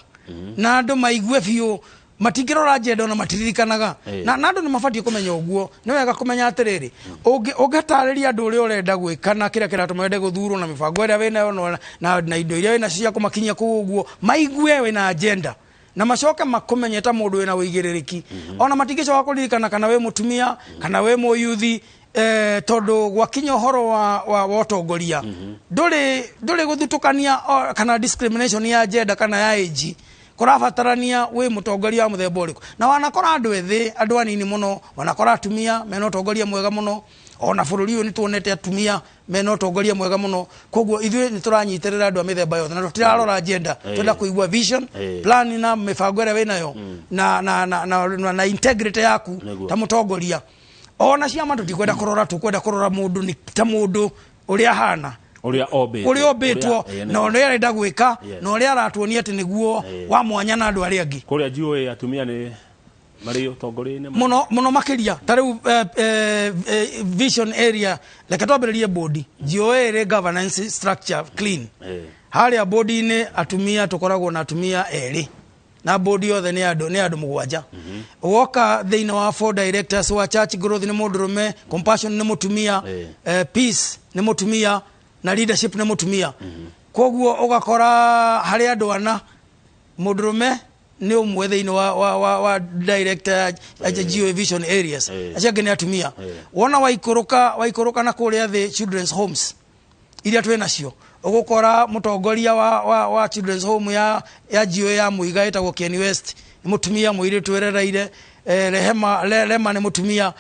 na andũ maigue biũ, matingĩrora njenda ona matiririkanaga. Na andũ nĩ mabatiĩ kũmenya ũguo. Nĩ wega kũmenya atĩrĩrĩ, ũngĩtarĩria andũ ũrĩa ũrenda gwĩka na kĩrĩa kĩratũma wende gũthurwo na mĩbango ĩrĩa wĩnayo na indo iria wĩnacio cia kũmakinyia kũu ũguo, maigue wĩna agenda na macoke makũmenye ta mũndũ wĩna ũigĩrĩrĩki, ona matingĩcoka kũririkana kana wĩ mũtumia kana wĩ mũyuthi, tondũ gwakinya ũhoro wa ũtongoria ndũrĩ gũthutũkania kana discrimination ya gender kana ya age. Kũrabatarania wĩ mũtongoria wa mũthemba ũrĩkũ. Na wanakora andũ ethĩ, andũ anini mũno, wanakora atumia mena ũtongoria mwega mũno. Ona bũrũri ũyũ nĩ tuonete atumia mena ũtongoria mwega mũno. Koguo ithuĩ nĩ tũranyitĩrĩra andũ a mĩthemba yothe na tũtirarora gender. Twenda kũigua vision, plan na mĩbango ĩrĩa wĩnayo na integrity yaku ta mũtongoria. Ona ciama tũtikwenda kũrora, tũkwenda kũrora mũndũ nĩ ta mũndũ ũrĩa ahana, ũrĩa ombĩtwo, ũrĩa ombĩtwo na ũrĩa arenda gwĩka na ũrĩa aratuonia atĩ nĩguo wa mwanya na andũ arĩa angĩ. Kũrĩa GOA atumia nĩ marĩ ũtongoria-inĩ mũno mũno makĩria. Ta rĩu vision area, reke twambĩrĩrie board. GOA ĩrĩ governance structure clean. Harĩa board-inĩ atumia tũkoragwo na atumia erĩ na board yothe nĩ andũ 7. Woka thĩinĩ wa four directors wa church growth nĩ mũndũrũme, compassion nĩ mũtumia, peace nĩ mũtumia na leadership nĩ mũtumia. Koguo ũgakora harĩ andũ ana, mũndũrũme nĩ ũmwe thĩinĩ wa director ya GOA vision areas, acio angĩ nĩ atumia. Wona waikũrũka na kũrĩa thĩ children's homes iria twĩ nacio, ũgũkora mũtongoria wa children's home ya GOA ya Muiga ĩtagwo Ken West nĩ mũtumia mũirĩtu werereire, Rehema Rema nĩ mũtumia,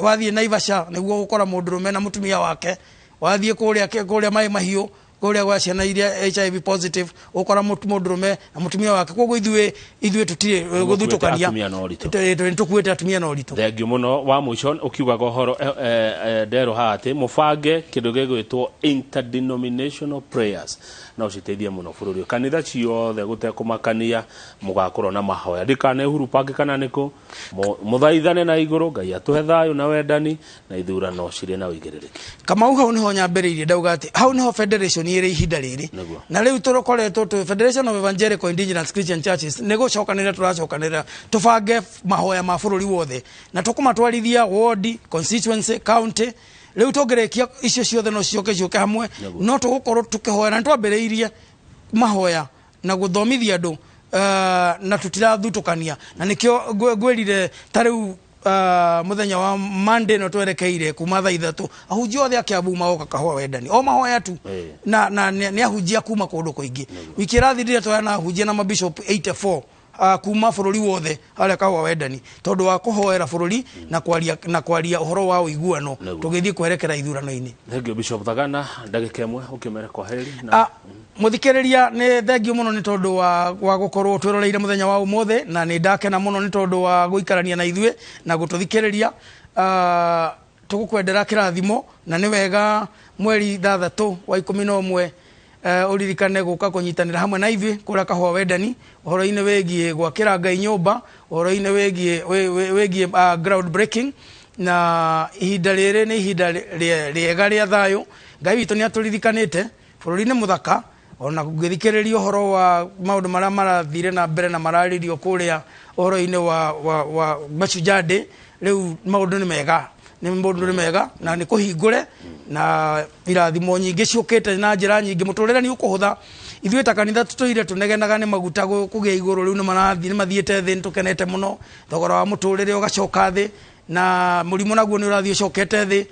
wathiĩ Naivasha nĩguo ũgũkora mũndũrũme na mũtumia wake, wathiĩ kũrĩa Maĩ Mahiũ kũrĩa gwa ciana iria HIV positive ũkora mũndũrũme na mũtumia wake. Koguo ithuĩ tũtirĩ gũthutũkania. Atumia na ũritũ. Nĩ tũkuĩte atumia na ũritũ. Thengiũ mũno. Wa mũico ũkiugaga ũhoro nderwo haha atĩ mũbange kĩndũ gĩgwĩtwo interdenominational prayers no citeithie mũno bũrũri ũyũ, kanitha ciothe gũtekũmakania mũgakorwo na mahoya ndikane Uhuru Park kana nĩkũ, mũthaithane na igũrũ Ngai atũhe thayũ na wendani na ithurano cirĩ na ũigĩrĩrĩki. Kamau, hau niho nyambĩrĩirie ndauga atĩ hau niho federation ĩrĩ ihinda rĩrĩ. Na rĩu tũkoretwo twĩ Federation of Evangelical Indigenous Christian Churches nĩ gũcokanĩrĩra, tũracokanĩrĩra tũbange mahoya ma bũrũri wothe na tũkũmatwarithia ward, constituency, county. Rĩu tũngĩrĩkia icio ciothe no cicoke ciũke hamwe. No tũgũkorwo tũkĩhoya na nĩtwambĩrĩirie mahoya na gũthomithia andũ, na tũtirathutũkania na nĩkĩo ngwĩrire ta rĩu mũthenya wa Monday no twerekeire kuma thaa 3 ahunjia othe a Kiambu magoka Kahũa Wendani o mahoya tu. Na nĩ ahunjia kuma kũndũ kũingĩ. Wiki ĩrathirire twaya na ahunjia na mabishop 84 kuma bũrũri wothe harĩa Kahũa Wendani tondũ wa kũhoera bũrũri na kwaria ũhoro wa ũiguano tũgĩthiĩ kwerekera ithurano-inĩ. Thengiũ, Bishop Thagana. Ndagĩka 1 ũkĩmere kwa heri na Ah, mũthikĩrĩria, nĩ thengiũ mũno nĩ tondũ wa gũkorwo twĩroreire mũthenya wa ũmũthĩ na nĩ ndakena mũno nĩ tondũ wa gũikarania na ithuĩ na gũtũthikĩrĩria. Tũgũkwendera kĩrathimo na nĩ wega mweri 6 wa 11 ũririkane gũka kũnyitanĩra hamwe na ithuĩ kũrĩa Kahũa Wendani ũhoro-inĩ wĩgiĩ gwakĩra Ngai nyũmba, ũhoro-inĩ wĩgiĩ ground breaking. Na ihinda rĩrĩ nĩ ihinda rĩega rĩa thayũ. Ngai witũ nĩ atũririkanĩte bũrũri nĩ mũthaka ona ngĩthikĩrĩria ũhoro wa maũndũ marĩa marathire na mbere na mararĩrio kũrĩa ũhoro-inĩ wa Mashujaa Day. Rĩu maũndũ nĩ mega, nĩ maũndũ nĩ mega na nĩ kũhingũre na irathimo nyingĩ ciũkĩte na njĩra nyingĩ. Mũtũrĩre nĩ ũkũhũtha. Ithuĩ ta kanitha tũtũire tũnegenaga nĩ maguta kũgĩa igũrũ, rĩu nĩ marathiĩ nĩ mathiĩte thĩ, nĩ tũkenete mũno. Thogora wa mũtũrĩre ũgacoka thĩ na mũrimũ naguo nĩ ũrathiĩ ũcokete thĩ.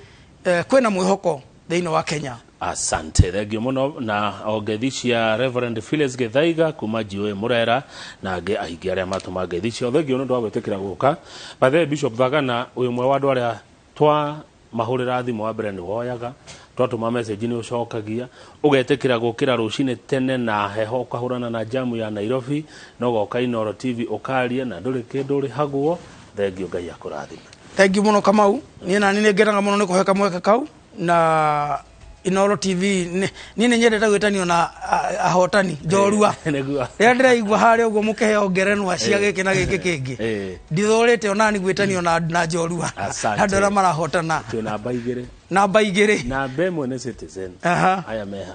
Kwĩna mwĩhoko thĩinĩ wa Kenya. Asante, thengio mũno. Na ongethi cia Reverend Phyllis Gĩthaiga kuma GOA Mũrera na angĩ aingĩ arĩa matũma ngeithi ciao. Thengio nĩ ũndũ wa gwĩtĩkĩra gũka. By the way, Bishop Thagana, wĩ ũmwe wa andũ arĩa twa mahũrĩra thimũ wa mbere nĩ woyaga, twatũma message nĩ ũcokagia, ũgetĩkĩra gũkĩra rũcinĩ tene na heho, ũkahũrana na jamu ya Nairobi na ũgoka Inooro TV ũkaria na ndũrĩ kĩndũ ũrĩhagwo. Thengio, Ngai akũrathime. Thank you mũno, Kamau. Niĩ nani nĩ ngenaga mũno nĩ kũhe kamweke kau na Inooro TV. Niĩ nĩ nyendete gwĩtanio na ahotani njorua. Rĩrĩa ndĩraigua harĩa ũguo mũkĩheo ngerenwa cia gĩkĩ na gĩkĩ kĩngĩ, ndithũrĩte onani gwĩtanio na njorua. Asante. Andũ arĩa marahotana. Twĩ namba 2. Namba 2. Namba 1 nĩ Citizen. Aya meha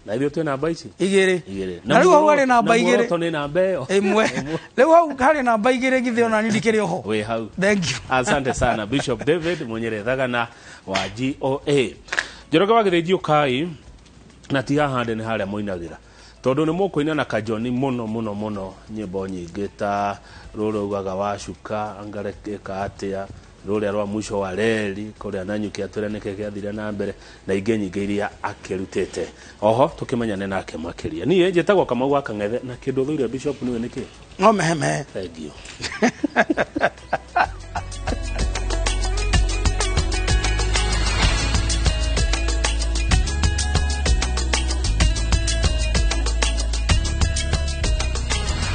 na ithuĩ twĩ namba ici 2. 2. Na rĩu hau harĩ namba 2. Muoroto nĩ namba ĩyo. 1. Rĩu hau harĩ namba 2, githĩ onani ndikĩrĩ oho? Wĩ hau. Thank you. Asante sana, Bishop David Munyere Thagana wa GOA. Njoroge wa Gĩthĩnji, ũkai na ti haha ndĩ, nĩ harĩa mũinagĩra tondũ nĩ mũkũina na Kajoni mũno mũno mũno nyĩmbo nyingĩ ta rũrũ ugaga wacuka angarekĩka atĩa, rũrĩa rwa mwisho wa reri kũrĩa Nanyuki atwĩre nĩkĩ gĩathire na mbere na ingĩ nyingĩ iria akĩrutĩte. Oho tũkĩmenyane nake makĩria. Niĩ njĩtagwo Kamau wa Kang'ethe na kĩndũ thũire Bishop nĩwe nĩkĩ? No mehemehe. Thank you.